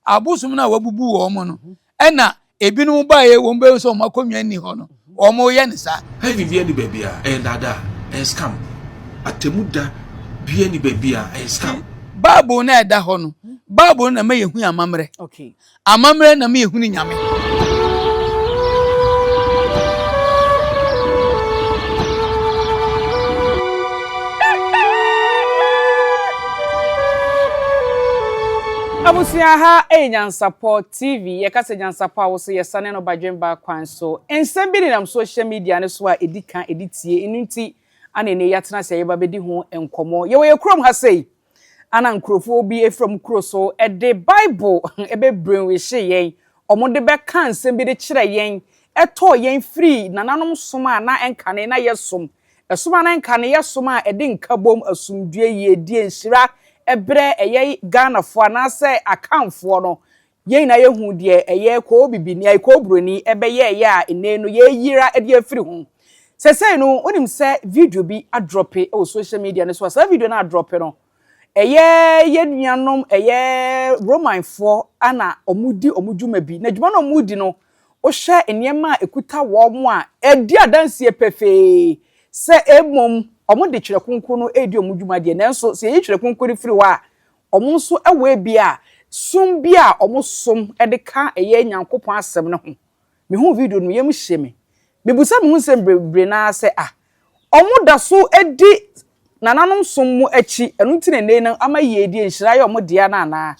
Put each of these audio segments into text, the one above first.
Abosom no a wabubu wɔn no, ɛna ebinom baeɛ wɔn bɛhu sɛ wɔn akonnwa nni hɔ no, wɔyɛ no saa. Heaven biara nni baabi a ɛyɛ nnaadaa, ɛyɛ scam. Atemmu da biara nni baabi a ɛyɛ scam. Bible no a ɛda hɔ no, Bible no na ɛma yɛhu amammerɛ. Amammerɛ na ɛma yɛhunu Nyame. Abusua ha ɛyɛ Nyansapɔ TV. Yɛka sɛ Nyansapɔ a wo so yɛsane no badwemba kwan so. Nsɛm bi nenam social media no so a ɛdi ka ɛdi tie. Ɛno nti ana ɛnɛ yɛatena ase a yɛba bɛdi ho nkɔmmɔ. Yɛwɔ yɛ kurom ha sei ana nkurɔfoɔ bi ɛfiri wɔn kuro so de Bible ɛbɛ brainwashe yɛn. Wɔn de bɛka nsɛm bi de kyerɛ yɛn ɛtɔɔ yɛn firi nananom som a na ɛnkane na yɛsom Ɛsom a na nka no yɛ som a ɛde nkabom, asomdwoeɛ, yiedie, nhyira brɛ ɛyɛ Ghanafoɔ anaasɛ Akanfoɔ no, yɛn nyinaa yɛhuu deɛ ɛyɛ koobibi, nea kooburoni bɛyɛeɛ a nnɛ no yɛreyera de afiri ho. Sɛsɛi no, wonim sɛ video bi adrɔpe wɔ social media no so a, saa video no a adrɔpe no, ɛyɛ yɛn nuanom, ɛyɛ Romanfoɔ na wɔredi wɔn dwuma bi. Na dwuma no a wɔredi no, wohwɛ nneɛma a ɛkuta wɔn a, ɛdi adanseɛ pefee sɛ mmom wɔde Twerɛ Kronkron no redi wɔn dwuma deɛ, nanso sɛ yɛyi Twerɛ Kronkron no firi hɔ a, wɔn nso wɔ ebia som bi a wɔsom de ka ɛyɛ Nyankopɔn asɛm no ho. Mehuu video no, me yam hyee me. Mebisa me ho nsɛm bebree no ara sɛ, ah, wɔda so di nananom som mu akyi, ɛno nti na nnɛ yi no ama yiedie, nhyira yɛ wɔn dea no anaa?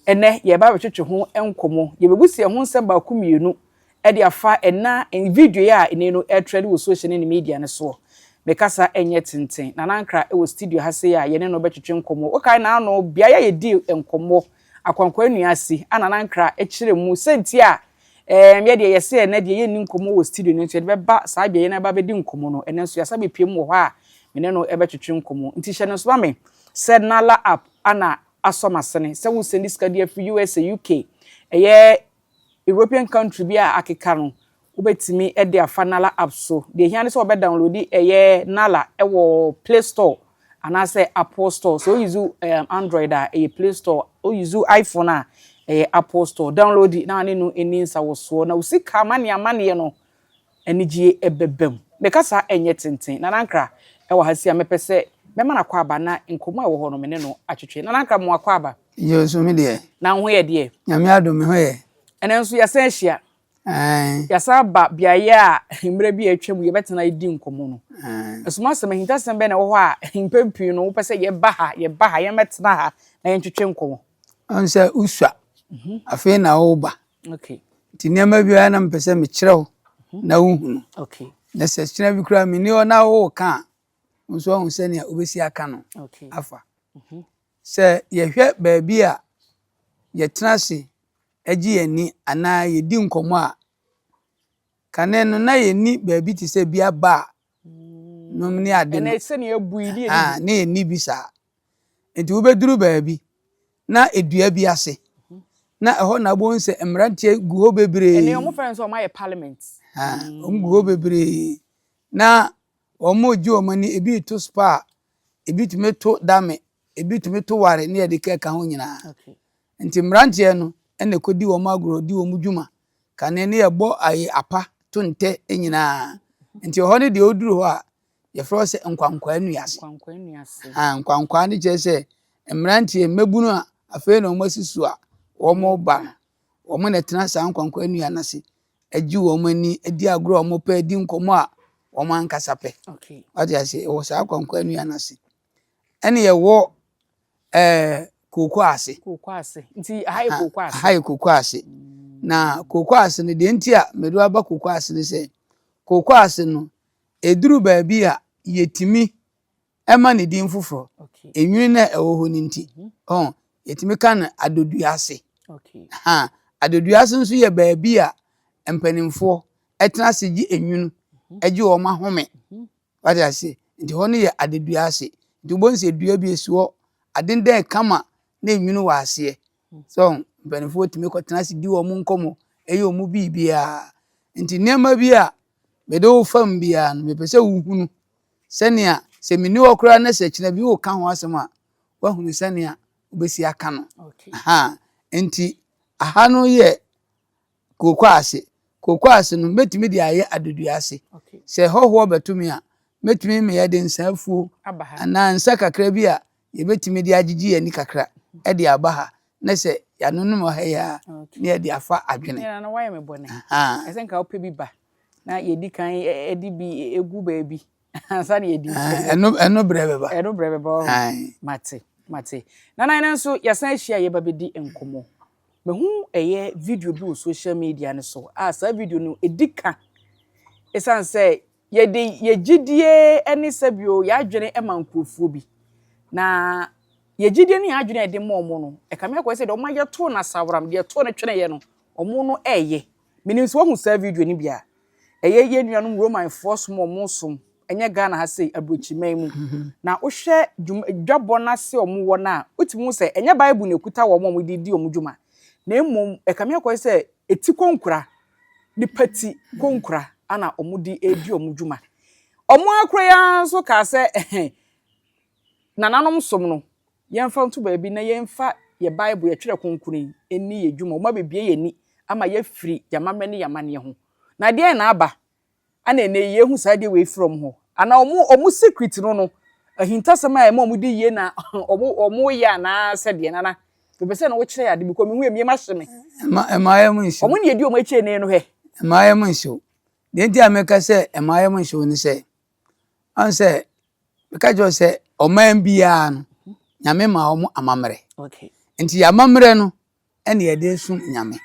Ɛnnɛ, yɛreba abɛtwetwe ho nkɔmmɔ. Yɛbɛbusa yɛn ho nsɛm baako mmienu de afa ɛna video yi a ɛnnɛ yi no ɛretrɛde wɔ social ne ne media no soɔ. Me kasa nyɛ tenten. Nana Ankrah wɔ studio ha sei a yɛne no bɛtwetwe nkɔmmɔ. Wokae n'ano beaeɛ a yɛdii nkɔmmɔ, Akwankwaa Nnuase, a Nana Ankrah kyerɛ mu sɛnti a ɛɛm yɛ deɛ yɛse ɛnnɛ deɛ yɛnni nkɔmmɔ wɔ studio no nso yɛde bɛba saa beaeɛ no aba abɛdi nkɔmmɔ no. Ɛnnɛ nso yɛasan abɛpue mu wɔ hɔ a me ne no bɛtwetwe nkɔmmɔ. Nti hyɛ no nso ma me sɛ Nala app ana asɔ m'asene sɛ wo sɛndi sika de afiri USA, UK, ɛyɛ European country bi a akeka no, wobɛtumi de afa Nala app so. Deɛ ɛhia ne sɛ wɔbɛ downloadi ɛyɛ Nala wɔ Play Store anaasɛ Apple Store. Sɛ wo use um, Android a, ɛyɛ Play Store. Wo use iPhone a, ɛyɛ Apple Store. Downloadi na ne no ɛni nsawosoɔ na wo sika amaneɛ amaneɛ no anigyeɛ bɛba mu. Me kasa nyɛ tenten. Nana Ankrah wɔ ha sei a mɛpɛ sɛ mɛma no akwaaba na nkɔmmɔ a ɛwɔ hɔ no me ne no atwetwe. Nana Ankrah mo akwaaba. Yoo so me deɛ. Na wo ho yɛ deɛ? Nyame adom me ho yɛ. Ɛnɛ nso yɛasan ahyia. Ae. Yɛasan aba beaeɛ a mmerɛ bi a atwa mu yɛbɛtena adi nkɔmmɔ no. Ae. Asumasɛm, ahintasɛm bɛn na ɛwɔ hɔ a mpɛn pii no wopɛ sɛ yɛba ha, yɛba ha, yɛmmɛtena ha na yɛntwetwe nkɔmmɔ? Ɔhu sɛ wosua, afei na woreba. Okay. Nti nneɛma bi a na mepɛ sɛ mekyerɛ wo mhm. na wohunu. Okay. Na sɛ kyerɛ bi koraa menni hɔ na woreka a, wo nso woahu sɛnea wobɛsi aka no okay. afa. Mhm. Sɛ yɛhwɛ baabi a yɛtena ase gye yɛn ani anaa yɛdi nkɔmmɔ a, kane no na yɛnni baabi te sɛ bi aba a nom ne ade no. Ɛnɛ sɛnea abu yi ne yɛnni bi. Ah, ne yɛnni bi saa. Nti wobɛduru baabi na dua bi ase, na ɛhɔ na wobɛhu sɛ mmeranteɛ gu hɔ bebree. Ɛnɛ wɔn fɛn sɛ wɔn ayɛ parliament. Wɔn gu hɔ bebree na wɔn regye wɔn ani, ebi reto spa, ebi tumi to dame, ebi tumi to ware ne yɛde kɛka ho nyinaa. Nti mmeranteɛ no na ɛkɔdi wɔn agorɔ, di wɔn dwuma. Kane ne yɛbɔ ayi apa to ntɛ nyinaa. Nti ɛhɔ no deɛ woduru hɔ a, yɛfrɛ hɔ sɛ nkwankwaa nnuase. Nkwankwaa nnuase. Ah, nkwankwaa no kyerɛ sɛ mmeranteɛ mmabunu a afei na wɔn asi so a wɔreba no, wɔn na ɛtena saa nkwankwaa nnua no ase gye wɔn ani, di agorɔ a wɔpɛ, di nkɔmmɔ a wɔn ankasa pɛ. Okay. Wate ase, ɛwɔ saa nkwankwaa nnua no ase. Ɛne yɛwɔ ɛɛ kooko ase. Kooko ase. Nti aha yɛ kooko ase. Aha yɛ kooko ase. Na kooko ase no deɛ nti a mede aba kooko ase no sɛ kooko ase no Ɛduru baabi a, yɛtumi ma no din foforɔ. Enwini no a ɛwɔ hɔ no nti, ɔn, yɛtumi ka no adodua ase. Ha, adodua ase nso yɛ baabi a mpanimfoɔ tena ase gye enwunu, gye wɔn ahome. Wate ase? Nti hɔ no yɛ adodua ase. Nti wobɛhu sɛ dua bi esi hɔ, adendɛn kama na enwunu wɔ aseɛ. So mpanimfoɔ tumi kɔtena ase di wɔn nkɔmmɔ, ɛyɛ wɔn biribiara. Nti nneɛma bi a mede wo fam biara no, mepɛ sɛ wohunu sɛnea sɛ menni hɔ koraa na sɛ kyena bi woka ho asɛm a, woahunu sɛnea wobɛsi aka no. Okay. Aha. Nti Aha no yɛ kooko ase. Kooko ase no, mɛtumi de ayɛ adodua ase. Sɛ hɔhoɔ bɛto me a, mɛtumi meyɛ de nsa afuo anaa nsa kakra bi a yɛbɛtumi de agyegye yɛn ani kakra de aba ha na sɛ yɛanonom wɔ ha yi a na yɛde afa adwene. Nana wayɛ me bɔne. Ɛsɛ nka wopɛ bi ba na yɛdi kan de bi gu baabi ansa na yɛdi. Ɛno ɛno brɛ bɛba. Ɛno brɛ bɛba. Mate mate. Nana ɛno nso yɛsan ahyia yɛba bɛdi nkɔmmɔ. Mahu ɛyɛ video bi wɔ social media no so a saa video no ɛdi ka ɛsiane sɛ yɛde yɛ gyidie ne sɛbio yɛadwene ma nkurɔfoɔ bi na yɛ gyidie ne yɛadwene a yɛde ma wɔn no ɛkame akɔyɛ sɛ deɛ wɔn ayɛ too no asaworam deɛ too no tweneɛ no wɔn no ɛɛyɛ. Menim sɛ woahu saa video no bi a ɛyɛ yɛn nuanom Romanfoɔ som a wɔn som ɛnyɛ Ghana ha sei aburokyiman mu na wohwɛ dwuma dwabɔ no ase a wɔn wɔ no a wotumi hu sɛ ɛnyɛ Bible na ekuta wɔn a wɔde di wɔn dwuma na mmom ɛkame akɔyɛ sɛ eti konkura nipa ti konkura ana wɔn de redi wɔn dwuma. Wɔn akora yi ara nso kaa sɛ nananom som no yɛmfa nto baabi na yɛmfa yɛ Bible yɛ twerɛ kronkron yi nni yɛ dwuma. Wɔn abɛbue yɛn ani ama yɛafiri yɛn amammerɛ ne yɛn amanneɛ ho. Na deɛn na aba? Ana ɛnnɛ yi yɛhu saa adeɛ wei firi wɔn hɔ? Anaa wɔn wɔn secret no no, ahintasɛm a ɛma wɔn di yie na wɔn wɔn yɛ anaa sɛ deɛ nana? Mepɛ sɛ na wokyerɛ yɛ ade because mehu yɛ miem ahye me. Ɛma ɛma yɛn mu nhyew. Wɔn na yɛdi wɔn akyi ɛnnɛ yi no hwɛ. Ɛma yɛn mu nhyew. Deɛ nti a meka sɛ ɛma yɛn mu nhyew ne sɛ, ɔn sɛ meka kyerɛ wo sɛ ɔman biara no, Nyame ma wɔn amammerɛ. Okay. Nti yɛn amammerɛ no ɛna yɛde som Nyame.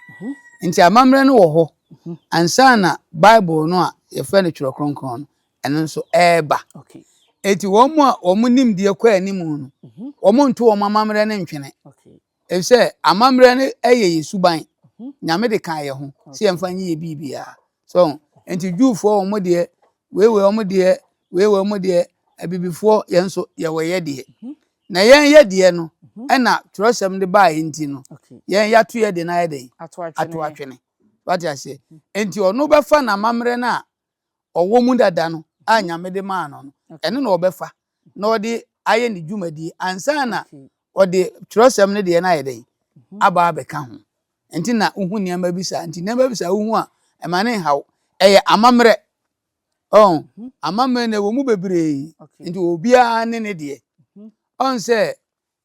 Nti amammerɛ no wɔ hɔ ansa na Bible no a yɛfrɛ no Twerɛ Kronkron no, ɛno nso ɛreba. Okay. Enti wɔn a wɔn nimdeɛ kɔ anim no, wɔn nto wɔn amammerɛ no ntwene. Okay. Efisɛ amammerɛ no yɛ yɛn suban. Nyame de kaa yɛn ho sɛ yɛmfa nyɛ yɛ biribiara. So nti Jewfoɔ wɔn deɛ, wei wei wɔn deɛ, wei wei wɔn deɛ, abibifoɔ yɛn nso yɛwɔ yɛ deɛ. Na yɛn yɛ deɛ no, ɛna twerɛsɛm de baeɛ nti no, yɛn yɛato yɛ deɛ no ayɛ dɛn? Ato atwene. Wate aseɛ? Nti ɔno bɛfa n'amammerɛ no a ɔwɔ mu dada no a Nyame de maa no no, ɛno na ɔbɛfa na ɔde ayɛ ne dwumadie ansa na ɔde twerɛsɛm no deɛ no ayɛ dɛn? Aba abɛka ho. Nti na wohu nneɛma bi saa. Nti nneɛma bi saa wohu a, ɛma ne nhaw. Ɛyɛ amammerɛ. Ɔn, amammerɛ no ɛwɔ mu bebree. Nti obiara ne ne deɛ. Ɔn sɛ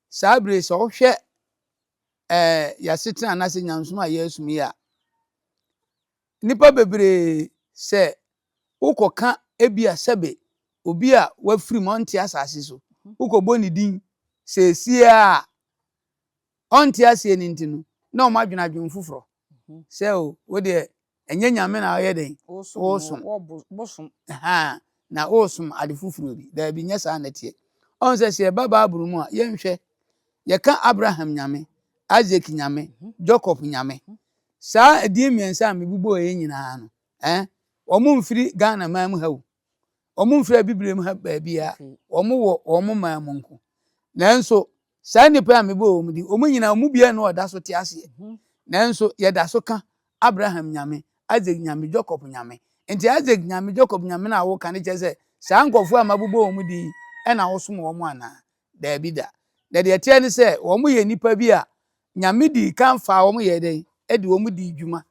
saa bere sɛ wohwɛ ɛɛ yɛasetena anaasɛ nyamesom a yɛresom yi a, nnipa bebree sɛ wokɔka ebia sɛbe obi a wafiri mu ɔnte asase so, wokɔbɔ ne din seesie a ɔnte aseɛ no nti no, na wɔn adwene adwene foforɔ sɛ o wo deɛ ɛnyɛ Nyame na ɔyɛ dɛn wosom na wosom ade foforɔ bi. Daabi, nyɛ saa na ɛteɛ. Ɔn sɛ sɛ yɛba Bible mu a, yɛnhwɛ yɛka Abraham Nyame, Isaac Nyame, Jacob Nyame. Saa edin mmiɛnsa a mebobɔɔ yi nyinaa no, eh, wɔn mfiri Ghana man mu ha o. Wɔn mfiri Abibirem ha baabiara. Wɔn wɔ wɔn man mu nko. Nanso saa nnipa a mebɔɔ wɔn din, wɔn nyinaa wɔn mu biara na ɔda so te aseɛ. Nanso yɛda so ka Abraham Nyame, Isaac Nyame, Jacob Nyame. Nti Isaac Nyame, Jacob Nyame no a woka no kyerɛ sɛ saa nkurɔfoɔ a mabobɔ wɔn din yi na wosom wɔn anaa? Daabi da. Na deɛ ɛteɛ ne sɛ wɔn yɛ nnipa bi a Nyame dii kan faa wɔn yɛɛ dɛn? De wɔn dii dwuma.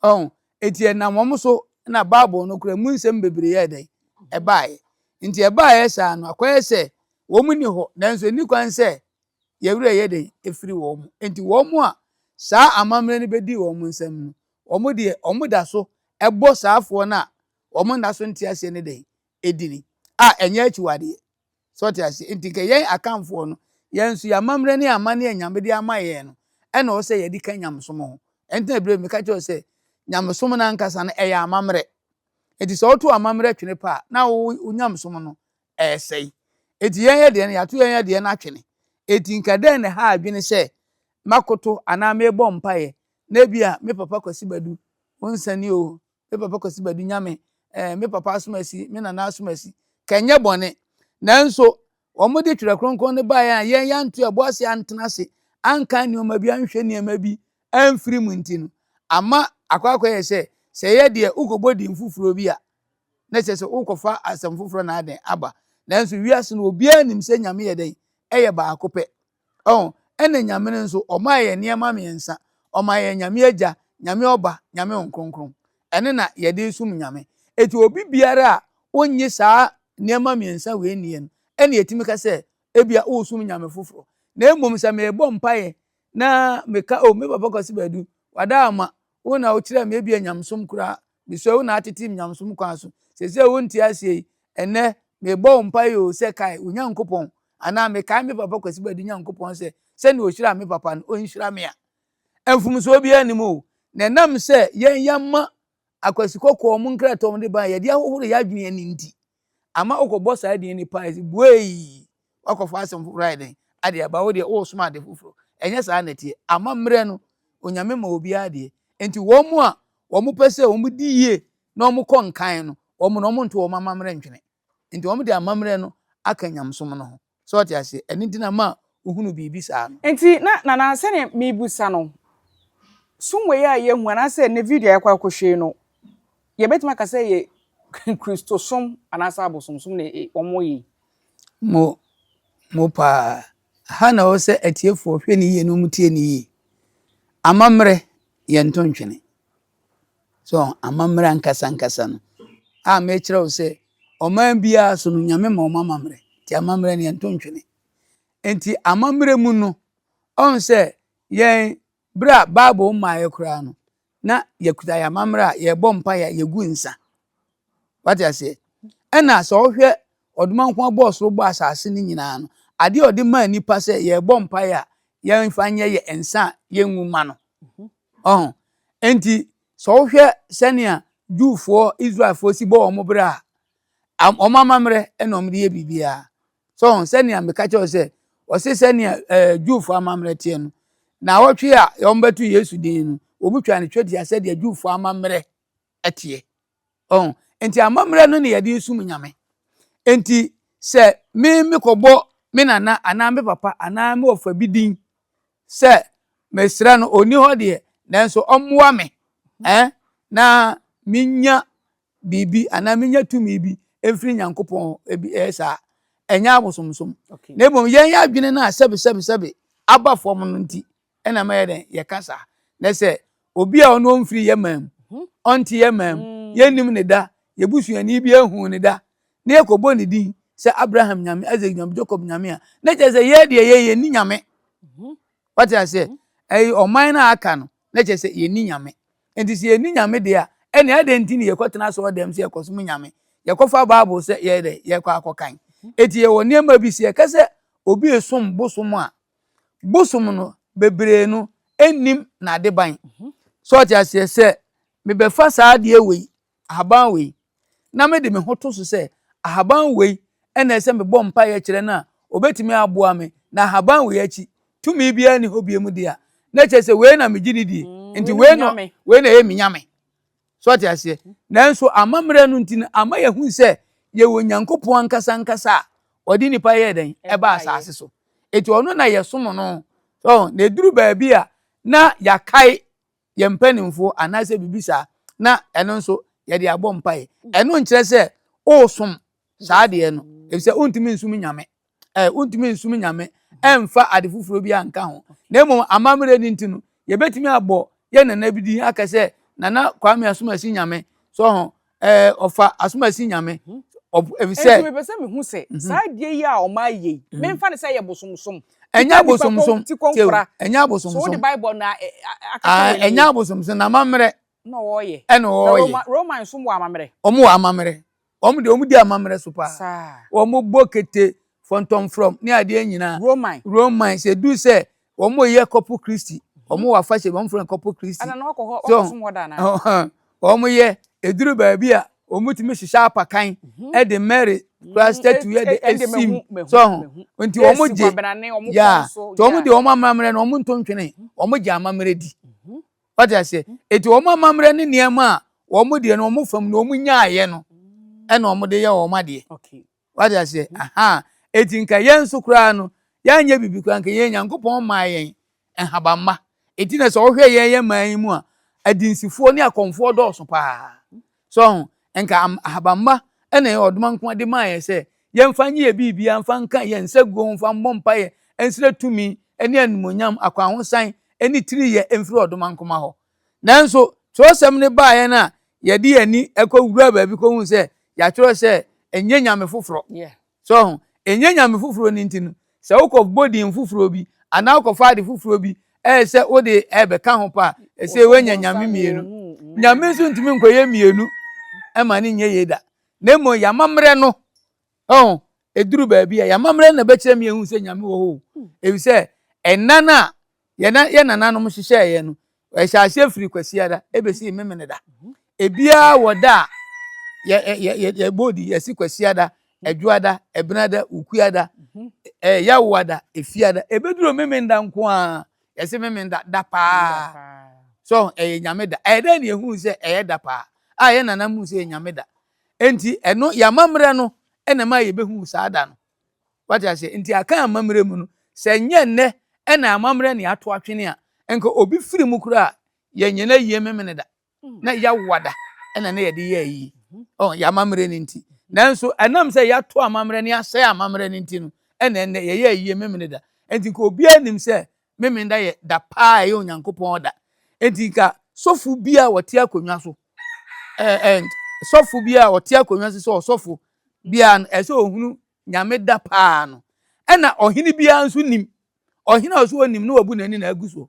Ɔho? Enti ɛnam wɔn so na Bible no koraa mu nsɛm bebree yɛɛ dɛn? Ɛbaeɛ. Nti ɛbaeɛ saa no, akɔyɛ sɛ wɔn nni hɔ, nanso ɛnni kwan sɛ yɛn werɛ yɛ dɛn? Ɛfiri wɔn. Enti wɔn a saa amammerɛ no bɛdii wɔn nsam no, wɔn deɛ, wɔda so bɔ saa afoɔ no a wɔn nna so nte aseɛ no dɛn? Edini, a ɛnyɛ akyiwadeɛ. So ɔte aseɛ? Nti nka yɛn Akanfoɔ no, yɛn nso yɛn amammerɛ ne amanneɛ a Nyame de ama yɛn no, ɛna ɔwɔ sɛ yɛde ka nyamesom ho. Ɛnti na berɛ bi meka kyerɛ wo sɛ, nyamesom no ankasa no, ɛyɛ amammerɛ. Nti sɛ woto amammerɛ twene pɛ a, na wo wo nyamesom no ɛresɛe. Nti yɛn yɛ deɛ no, yɛato yɛn yɛ deɛ no atwene. Nti nka dɛn na ɛha adwene sɛ makoto anaa merebɔ mpaeɛ, na ebia me papa Kwasi Badu, wo nsa ni o, me papa Kwasi Badu Nyame, eh, me papa Asomasi, me nana Asomasi, ka ɛnyɛ bɔne. Nanso, wɔde Twerɛ Kronkron no baeɛ a yɛn yɛanto yɛn bo ase antena ase anka nneɛma bi anhwɛ nneɛma bi amfiri mu nti no, ama akɔ akɔyɛ sɛ, sɛ yɛ deɛ wokɔbɔ din foforɔ bi a, na kyerɛ sɛ wokɔfa asɛm foforɔ na adɛn aba. Nanso wiase no obiara nim sɛ Nyame yɛ dɛn? Ɛyɛ baako pɛ. Ɔho, ɛna Nyame no nso, ɔmaa yɛn nneɛma mmiɛnsa. Ɔma yɛn Nyame Agya, Nyame Ɔba, Nyame Honhom Kronkron. Ɛno na yɛde som Nyame. Enti obi biara a onnye saa nneɛma mmiɛnsa wei nnie no, ɛna yɛtumi ka sɛ ebia woresom nyame foforɔ. Na mmom sɛ merebɔ mpaeɛ na meka, oh, me papa Kwasi Badu, wada ama, wo na wokyerɛɛ me ebia nyamesom koraa, mesɔe wo na atete me nyamesom kwan so, seesei wonte aseɛ yi, ɛnnɛ merebɔ wo mpaeɛ o sɛ kae wo Nyankopɔn, anaa mekae me papa Kwasi Badu Nyankopɔn sɛ sɛdeɛ ɔhyiraa me papa no, ɔnhyira me a. Mfomsoɔ biara nni mu o. Na ɛnam sɛ yɛn yɛama Akwasi kɔkɔɔ mu nkrataa a wɔde bae a yɛde ahohoro yɛn adwene ani nti, ama wokɔbɔ saa din no paa sɛ buei, woakɔfa asɛm foforɔ ayɛ dɛn ade aba, wo deɛ woresom ade foforɔ. Ɛnyɛ saa na ɛteɛ. Amammerɛ no, Onyame ma obiara deɛ. Enti wɔn a wɔpɛ sɛ wɔdi yie na wɔkɔ nkan no, wɔn no wɔnto wɔn amammerɛ ntwene. Enti wɔde amammerɛ no aka nyamesom no ho. So ɔte aseɛ? Ɛno nti na ma wohunu biribi saa no. Enti na Nana sɛdeɛ merebisa no, som wei a yɛahu anaasɛ nnɛ video a yɛakɔ akɔhwɛ yi no, yɛbɛtumi aka sɛ ɛyɛ Kristosom anaasɛ abosomsom na wɔyɛ yi? Mo, mo paa. Ha na ɛwɔ sɛ atiefoɔ hwɛ no yie na wɔtie no yie. Amammerɛ, yɛnto ntwene. So amammerɛ ankasa ankasa no a mekyerɛ wo sɛ ɔman biara so no Nyame ma wɔn amammerɛ nti amammerɛ no yɛnto ntwene. Nti amammerɛ mu no ɔhu sɛ yɛn berɛ a Bible mmaeɛ koraa no na yɛkuta yɛn amammerɛ a yɛbɔ mpaeɛ a yɛgu nsa. Wate aseɛ? Ɛna sɛ wohwɛ Ɔdomankoma bɔɔ soro bɔɔ asase no nyinaa no, adeɛ a ɔde maa nnipa sɛ yɛrebɔ mpaeɛ a yɛmfa nyɛ yɛ nsa a yɛngu mma no. Ɔho. Enti sɛ wohwɛ sɛnea Jewfoɔ, Israelfoɔ si bɔ wɔn bra a, wɔn amammerɛ na wɔde yɛ biribiara. So ɔho sɛnea meka kyerɛ wo sɛ ɔse sɛnea ɛɛ Jewfoɔ amammerɛ teɛ no, naawɔtwe a wɔbɛto Yesu din no, wɔtwa no twetia sɛdeɛ Jewfoɔ amammerɛ teɛ. Ɔho? Nti amammerɛ no na yɛde som Nyame. Nti sɛ me mekɔbɔ me nana anaa me papa anaa me wɔfa bi din sɛ mesrɛ no ɔnni hɔ deɛ nanso ɔmmoa me eh, na menya biribi anaa menya tumi bi mfiri Nyankopɔn hɔ ebi ɛyɛ saa ɛnyɛ abosomsom. Na mmom yɛn adwene no a sɛbe sɛbe sɛbe aba fam no nti ɛna ɛma yɛ dɛn yɛka saa na sɛ obi a ɔno ɔmfiri yɛ man mu mhm. ɔnte yɛ man mu mm. yɛnnim ne da yɛbusuani bi ahu ne da na yɛkɔbɔ ne din sɛ abraham nyame isaac nyame jacob nyame a na kyerɛ sɛ yɛ deɛ yɛ yɛnni nyame mhm. wate aseɛ mhm. ɛyi ɔman no a aka no na kyerɛ sɛ yɛnni nyame nti sɛ yɛnni nyame deɛ a ɛne adɛn nti ne yɛkɔtena asɔre dɛm sɛ yɛkɔsom nyame yɛkɔfa bible sɛ yɛyɛ dɛ yɛkɔ akɔkan enti yɛwɔ nneɛma bi sɛ yɛka sɛ obi esom bosom a bosom no bebree no nnim n'adeban. So ɔte aseɛ sɛ mebɛfa saa adeɛ wei, ahaban wei, na mede me ho to so sɛ ahaban wei ɛna ɛsɛ mebɔ mpaeɛ kyerɛ no a ɔbɛtumi aboa me na ahaban wei akyi tumi biara nni hɔ bio mu deɛ a, na kyerɛ sɛ wei na megye ne die. Nti wei na wei na ɛyɛ me nyame. So ɔte aseɛ? Nanso amammerɛ no nti no, ama yɛhu sɛ yɛwɔ Nyankopɔn ankasa ankasa a ɔde nnipa yɛɛ dɛn? Ɛbaa asase so. Eti ɔno na yɛsom no. So na eduru baabi a na yɛakae yɛn mpanimfoɔ anaasɛ biribi saa na ɛno nso yɛde abɔ mpaeɛ. Ɛno nkyerɛ sɛ woresom saa adeɛ no, efisɛ wontumi nsom Nyame. Ɛ wontumi nsom Nyame ɛmfa ade foforɔ bi anka ho. Na mmom amammerɛ no nti no, yɛbɛtumi abɔ yɛn nana bi din aka sɛ Nana Kwame Asomasi Nyame. So ho ɛɛ ɔfa Asomasi Nyame. Efisɛ. Enti mepɛ sɛ mehu sɛ mhm. saa adeɛ yi a wɔn ayɛ yi, mhm. memfa no sɛ ɛyɛ bosomsom. Ɛnyɛ abosomsom. Ɛnyɛ abosomsom. So wode Bible na akata wɔ Ɛnyɛ abosomsom na amammerɛ. Na wɔyɛ. Ɛna wɔyɛ. Roman nso wɔ amammerɛ. Wɔn wɔ amammerɛ. Wɔn deɛ wɔn di amammerɛ so paa. Wɔn bɔ kete fɔntɔnfrɔm ne adeɛ nyinaa. Roman. Roman sɛ edu sɛ wɔn yɛ kɔpo kristi. Wɔn wɔ afahyɛ bi wɔn frɛ no kɔpo kristi. Ɛna na wakɔ hɔ wakɔ som hɔ da anaa? Wɔn yɛ eduru baabi a wɔn tumi hyehyɛ apakan mhm. ɛde Mary kura mhm. statue ɛde esim so ho nti wɔn gye yaa nti wɔn de wɔn amammerɛ no wɔn nto ntwene wɔn gye amammerɛ di. Mhm. Wate aseɛ? Eti wɔn amammerɛ ne nneɛma a wɔn deɛ no wɔn fam no wɔn nyaayɛ no ɛna wɔn de yɛ wɔn adeɛ. Wate aseɛ? Aha. Eti nka yɛn nso koraa no yɛanyɛ biribi koraa nka yɛn Nyankopɔn maa yɛn nhabamma. Eti na sɛ wɔhwɛ yɛn yɛn man yi mu a adinsifoɔ ne akɔmfoɔ dɔɔso paa. So ho nka ahabamma ɛna yɛn ɔdoma nko de maa yɛn sɛ yɛmfa nye yɛ biribiara mfa nka yɛn nsa guo mfa mmɔ mpaeɛ nsrɛ tumi ne animuonyam akwahosan ne tiri yɛ mfiri ɔdomankoma hɔ. Nanso twerɛsɛm no baeɛ no a yɛde yɛn ani kɔwura baabi kɔhu sɛ yɛatwerɛ sɛ ɛnyɛ nyame foforɔ. So ho? Ɛnyɛ nyame foforɔ no nti no, sɛ wokɔbɔ din foforɔ bi anaa wokɔfa ade foforɔ bi ɛyɛ sɛ wode ɛbɛka ho pa a, ɛsɛ woanya nyame mmienu. Nyame nso ntumi nkɔyɛ mmienu ɛma ne nyɛ yie da. Na mmom yɛamammerɛ no, ɔho, ɛduru baabi a yɛamammerɛ na ɛbɛkyerɛ me ehu sɛ nyame wɔ hɔ o. Ɛfiri ɛnna no a yɛn nananom hyehyɛeɛ no, ɛhyɛ aseɛ firi Kwasiada ɛbɛsi Memeneda. Ebiara wɔ da a yɛbɔ di, yɛsi Kwasiada, Adwoada, Ɛbenada, Wukuada, Yawoada, Efiada. Ɛbɛduru Memenda nko a, yɛsi Memenda da paa. So ɛyɛ nyame da. Ɛyɛ dɛn na yɛhu sɛ ɛyɛ da paa a yɛn nananom hu sɛ ɛyɛ nyame da? Enti ɛno yɛamammerɛ no ɛna ma yɛbɛhu saa da no. Wate aseɛ? Nti aka amammerɛ mu no, sɛ nyɛ nnɛ ɛna amammerɛ ne ato atwene a, nka obi firi mu koraa yɛnyɛ no ayie memene da. Na yɛawoada ɛna ne yɛde yɛ ayie. Ɔ yɛ amammerɛ no nti. Nanso ɛnam sɛ yɛato amammerɛ ne asɛe amammerɛ no nti no, ɛna ɛnnɛ yɛyɛ ayie memene da. Nti nka obiara nim sɛ memenda yɛ da paa ɛyɛ Onyankopɔn da. Nti nka sɔfo bi a wɔte akonnwa so, sɔfo bi a ɔte akonnwa so sɛ ɔsɔfo biara no, ɛsɛ ohunu nyame da paa no. Ɛna ɔhene biara nso nim. Ɔhene a ɔso onim no wabu n'ani na agu so.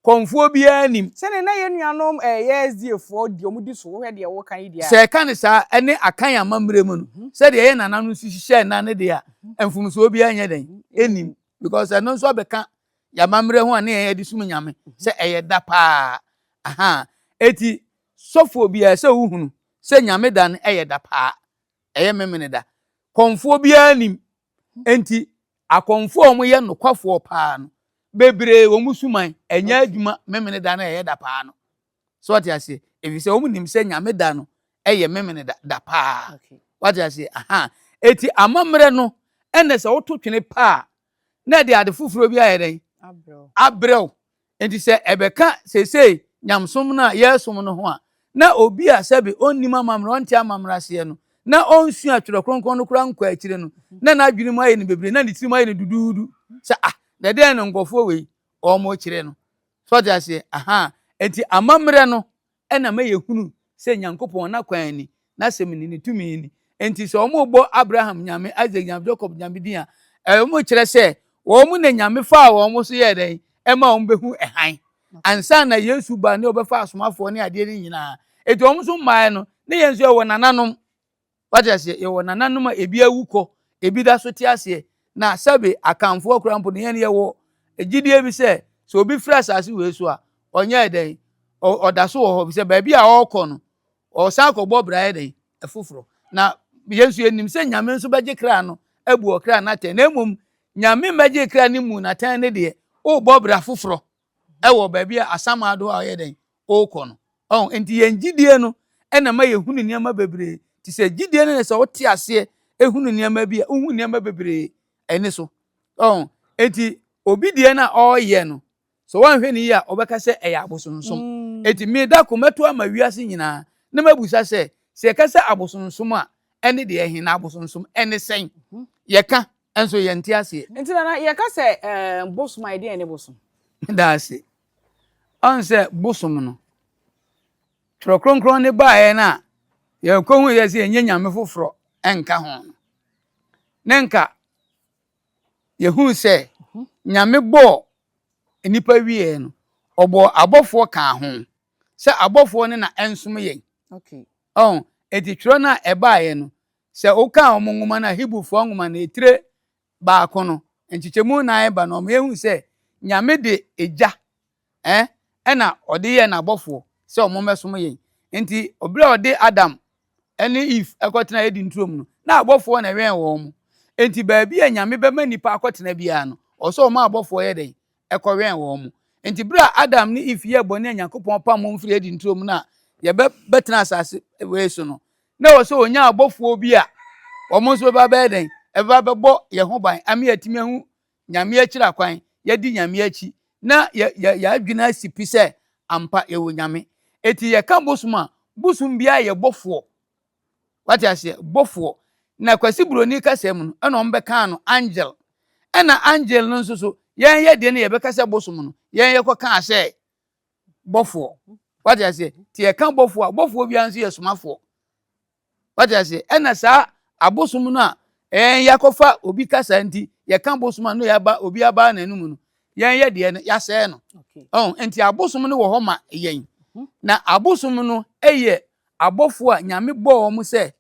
Kɔnfoɔ biara nim. Sɛne na yɛn nuanom ɛyɛ SDA foɔ deɛ ɔmo di so, wohwɛ deɛ wɔka yi deɛ. Sɛ ɛka ne saa ɛne akan amammerɛ mu no, sɛdeɛ ɛyɛ nananom nso hyehyɛ nna ne deɛ a, mfomsoɔ biara nyɛ dɛn ɛnim. Because ɛno nso abɛka yɛamammerɛ ho a ne yɛn yɛde som nyame sɛ ɛyɛ da paa. Aha. Eti sɔfoɔ biara sɛ wohunu sɛ nyame da no ɛyɛ da paa. Ɛyɛ memene da. Kɔnfoɔ biara nim. Enti akɔnfoɔ a wɔyɛ nokwafoɔ paa no, bebree wɔn suman ɛnyɛ adwuma memene da no ɛyɛ da paa no. So wate aseɛ? Ɛfiri sɛ wɔn nim sɛ nyame da no ɛyɛ memene da da paa. Wate aseɛ? Aha. Eti amammerɛ no ɛna sɛ woto twene paa na ɛde ade foforɔ bi ayɛ dɛn? Abrɛw. Nti sɛ ɛbɛka seesei nyamsom no a yɛresom no ho a, na obi a sɛbe ɔnnim amammerɛ, ɔnte amammerɛ aseɛ no, na ɔnsua twerɛ kronkron no koraa nkɔ akyire no, na n'adwene mu ayɛ no bebree, na ne tirim ayɛ no duduudu sɛ ah, na ɛdɛn na nkurɔfoɔ wei wɔn kyerɛ no. So ɔte aseɛ? Aha. Nti amammerɛ no ɛna ma yɛhunu sɛ Nyankopɔn n'akwan ni, n'asɛm ni, ne tumi ni. Nti sɛ wɔn bɔ Abraham nyame, Isaac nyame, Jacob nyame din a, wɔn kyerɛ sɛ wɔn na nyame faa wɔn so yɛɛ dɛn ɛma wɔn bɛhu ɛhan. Ansa na Yesu ba ne ɔbɛfa asomafoɔ ne adeɛ no nyinaa. Eti wɔn nso mmaeɛ no, ne yɛn nso yɛwɔ nananom. Wate aseɛ? Yɛwɔ nananom a ebi awu kɔ, ebi da so te aseɛ. Na sɛbe akanfoɔ koraa mpo no, yɛn yɛwɔ gyidie bi sɛ, sɛ obi firi asase wei so a, ɔnyɛɛ dɛn? Ɔda so wɔ hɔ. Sɛ baabi a ɔrekɔ no, ɔsan kɔbɔ bra yɛ dɛn? Ɛfoforɔ. Na yɛn nso yɛnim sɛ Nyame nso bɛgye kra no abu ɔkra no atɛn. Na mmom, Nyame mmɛgye kra no mu n'atɛn ne deɛ, ɔrebɔ bra foforɔ ɛwɔ baabi a asamado a ɔyɛ dɛn? Ɔrekɔ no. Ɔn, nti yɛn gyidie no ɛna ma yɛhunu nneɛma bebree. Te sɛ gyidie no ne sɛ wote aseɛ ehunu nneɛma bi a, wohu nneɛma bebree ɛne so. Ɔn, nti obi deɛ no a ɔreyɛ no, sɛ wɔanhwɛ ne yie a, ɔbɛka sɛ ɛyɛ abosonsom. Eti me da ko mɛto ama wiase nyinaa na mabusa sɛ, sɛ yɛka sɛ abosonsom a, ɛne deɛ ɛhe na abosonsom ɛne sɛn? Yɛka nso yɛnte aseɛ. Nti nana yɛka sɛ bosom a, ɛdeɛn ne bosom? Da ase. Ɔn sɛ bosom no, twerɛ kronkron ne baeɛ no a, yɛkɔhu yɛ sɛ yɛnyɛ nyame foforɔ ɛnka ho no. Ne nka yɛhu sɛ nyame bɔɔ nnipa wieɛ no, ɔbɔɔ abɔfoɔ kaa ho sɛ abɔfoɔ no na ɛnsom yɛn. Ɔn, eti twerɛ no a ɛbaeɛ no, sɛ wokaa wɔn nwoma no a, Hebrewfoɔ nwoma no, etire baako no, nkyekyɛmu nan ba no, ɔmo yɛhu sɛ nyame de egya ɛna ɔde yɛɛ n'abɔfoɔ sɛ ɔmo mmɛsom yɛn. Nti obere a ɔde Adam ɛne Eve ɛkɔtena Eden turom no, na abɔfoɔ na ɛwɛn wɔn mo. Nti baabi a nyame bɛma nipa akɔtena biara no, ɔsɛ ɔmo abɔfoɔ yɛ dɛn? Ɛkɔwɛn wɔn mo. Nti bere a Adam ne Eve yɛɛ bɔne a Nyankopɔn pam wɔn firi Eden turom no a yɛbɛtena asase wei so no, na ɛwɔ sɛ onya abɔfoɔ bi a wɔn nso bɛba bɛyɛ dɛn? Ɛbɛba bɛbɔ yɛn ho ban ama yɛatumi ahu nyame akyiri akwan, yɛdi nyame akyi, na yɛ yɛ yɛadwene asi pi sɛ ampa yɛwɔ nyame. Eti yɛka bosom a, bosom biara yɛ bɔfoɔ. Wate aseɛ? Bɔfoɔ. Na Kwasi Buroni kasa mu no, ɛna wɔn bɛka no angel. Ɛna angel no nso so, yɛn yɛ deɛ no yɛbɛka sɛ bosom no, yɛn yɛkɔkaa sɛ bɔfoɔ. Wate aseɛ? Nti yɛka bɔfoɔ a, bɔfoɔ biara nso yɛ somafoɔ. Wate aseɛ? Ɛna saa abosom no a ɛn yɛakɔfa obi kasa nti yɛka bosom a no yɛaba obi aba n'anum no, yɛn yɛ deɛ no yɛasɛe no. Ɔn, nti abosom no wɔ hɔ ma yɛn. Na abosom no yɛ abɔfoɔ a Nyame bɔɔ wɔn sɛ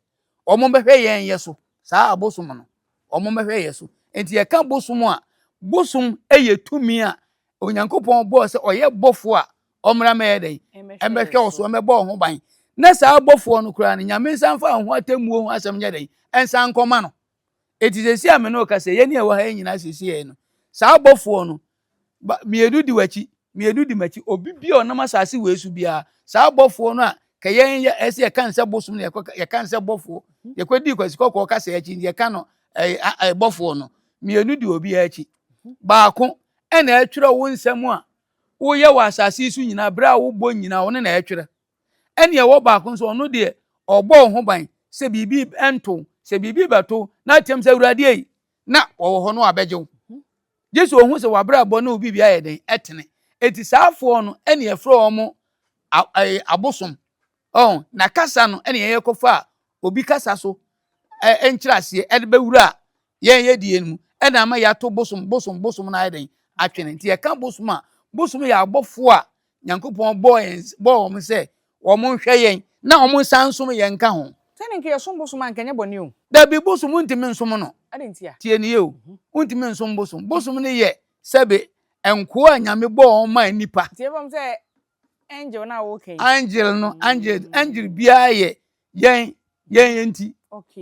wɔn bɛhwɛ yɛn yɛ so. Saa abosom no, wɔn bɛhwɛ yɛ so. Nti yɛka bosom a, bosom yɛ tumi a Onyankopɔn bɔɔ sɛ ɔyɛ bɔfoɔ a ɔmmra mɛyɛ dɛn? Ɛmmɛhwɛ wo so, ɛmmɛbɔ wo ho ban. Na saa bɔfoɔ no koraa no, Nyame nsa mfa ho atemmuo ho asɛm nyɛ dɛn? Ɛnsa nkɔma no. Enti seesei a me ne wo kasa yi, yɛne ɛwɔ ha yi nyinaa seesei yɛn no, saa bɔfoɔ no, mmienu di w'akyi, mmienu di m'akyi, obi bi a ɔnam asase wei so biara, saa bɔfoɔ no a ka yɛn yɛ ɛsɛ yɛka no sɛ bosom no, yɛkɔ yɛka no sɛ bɔfoɔ, yɛkɔdi Kwasi Kɔkɔɔ kasa akyi nti yɛka no ɛɛ ɛɛ bɔfoɔ no, mmienu di obiara akyi. Baako ɛna ɛtwerɛ wo nsɛm a woyɛ wɔ asase yi so nyinaa, berɛ a wobɔ nyinaa, ɔno na ɛtwerɛ. Ɛne ɛwɔ baako nso, ɔno deɛ ɔbɔ wo ho ban sɛ biribi nto, sɛ biribi bɛto na ateam sɛ Awurade ei, na ɔwɔ hɔ no abɛgye wo. Gye sɛ ɔhu sɛ w'abrabɔ ne wo biribi ayɛ den ɛtene. Eti saa afoɔ no ɛne ɛfrɛ wɔn abosom. Ɔn, na kasa no ɛne yɛn kɔfa a obi kasa so nkyerɛaseɛ ɛde bɛwura yɛn yɛ die no mu ɛna ama yɛato bosom bosom bosom no ayɛ den atwene. Nti yɛka bosom a, bosom yɛ abɔfoɔ a Nyankopɔn bɔɔ yɛn bɔɔ wɔn sɛ wɔn nhwɛ yɛn na wɔn nsa nsom yɛn nka ho. Sɛne nka yɛsom bosom a nka ɛnyɛ bɔne o. Dabi, bosom wontumi nsom no. Adɛn nti a? Tie nie o, wontumi nsom bosom. Bosom no yɛ sɛbe nkoa a Nyame bɔɔ wɔn maa nnipa. Nti ɛfam sɛ angel no a woka yi. Angel no, angel, angel biara yɛ yɛn yɛn yɛn nti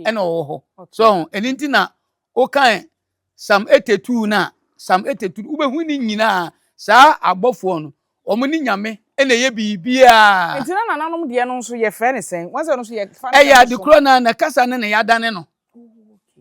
ɛna ɔwɔ hɔ. So ɛno nti na wokan Psalm 82 no a, Psalm 82 wobɛhu ne nyinaa saa abɔfoɔ no, wɔn ne Nyame ɛna ɛyɛ biribiara. Nti na nananom deɛ no nso yɛfrɛ ne sɛn? Wɔn sɛ no nso yɛfa no Ɛyɛ ade korɔ na na kasa no na yɛadane no.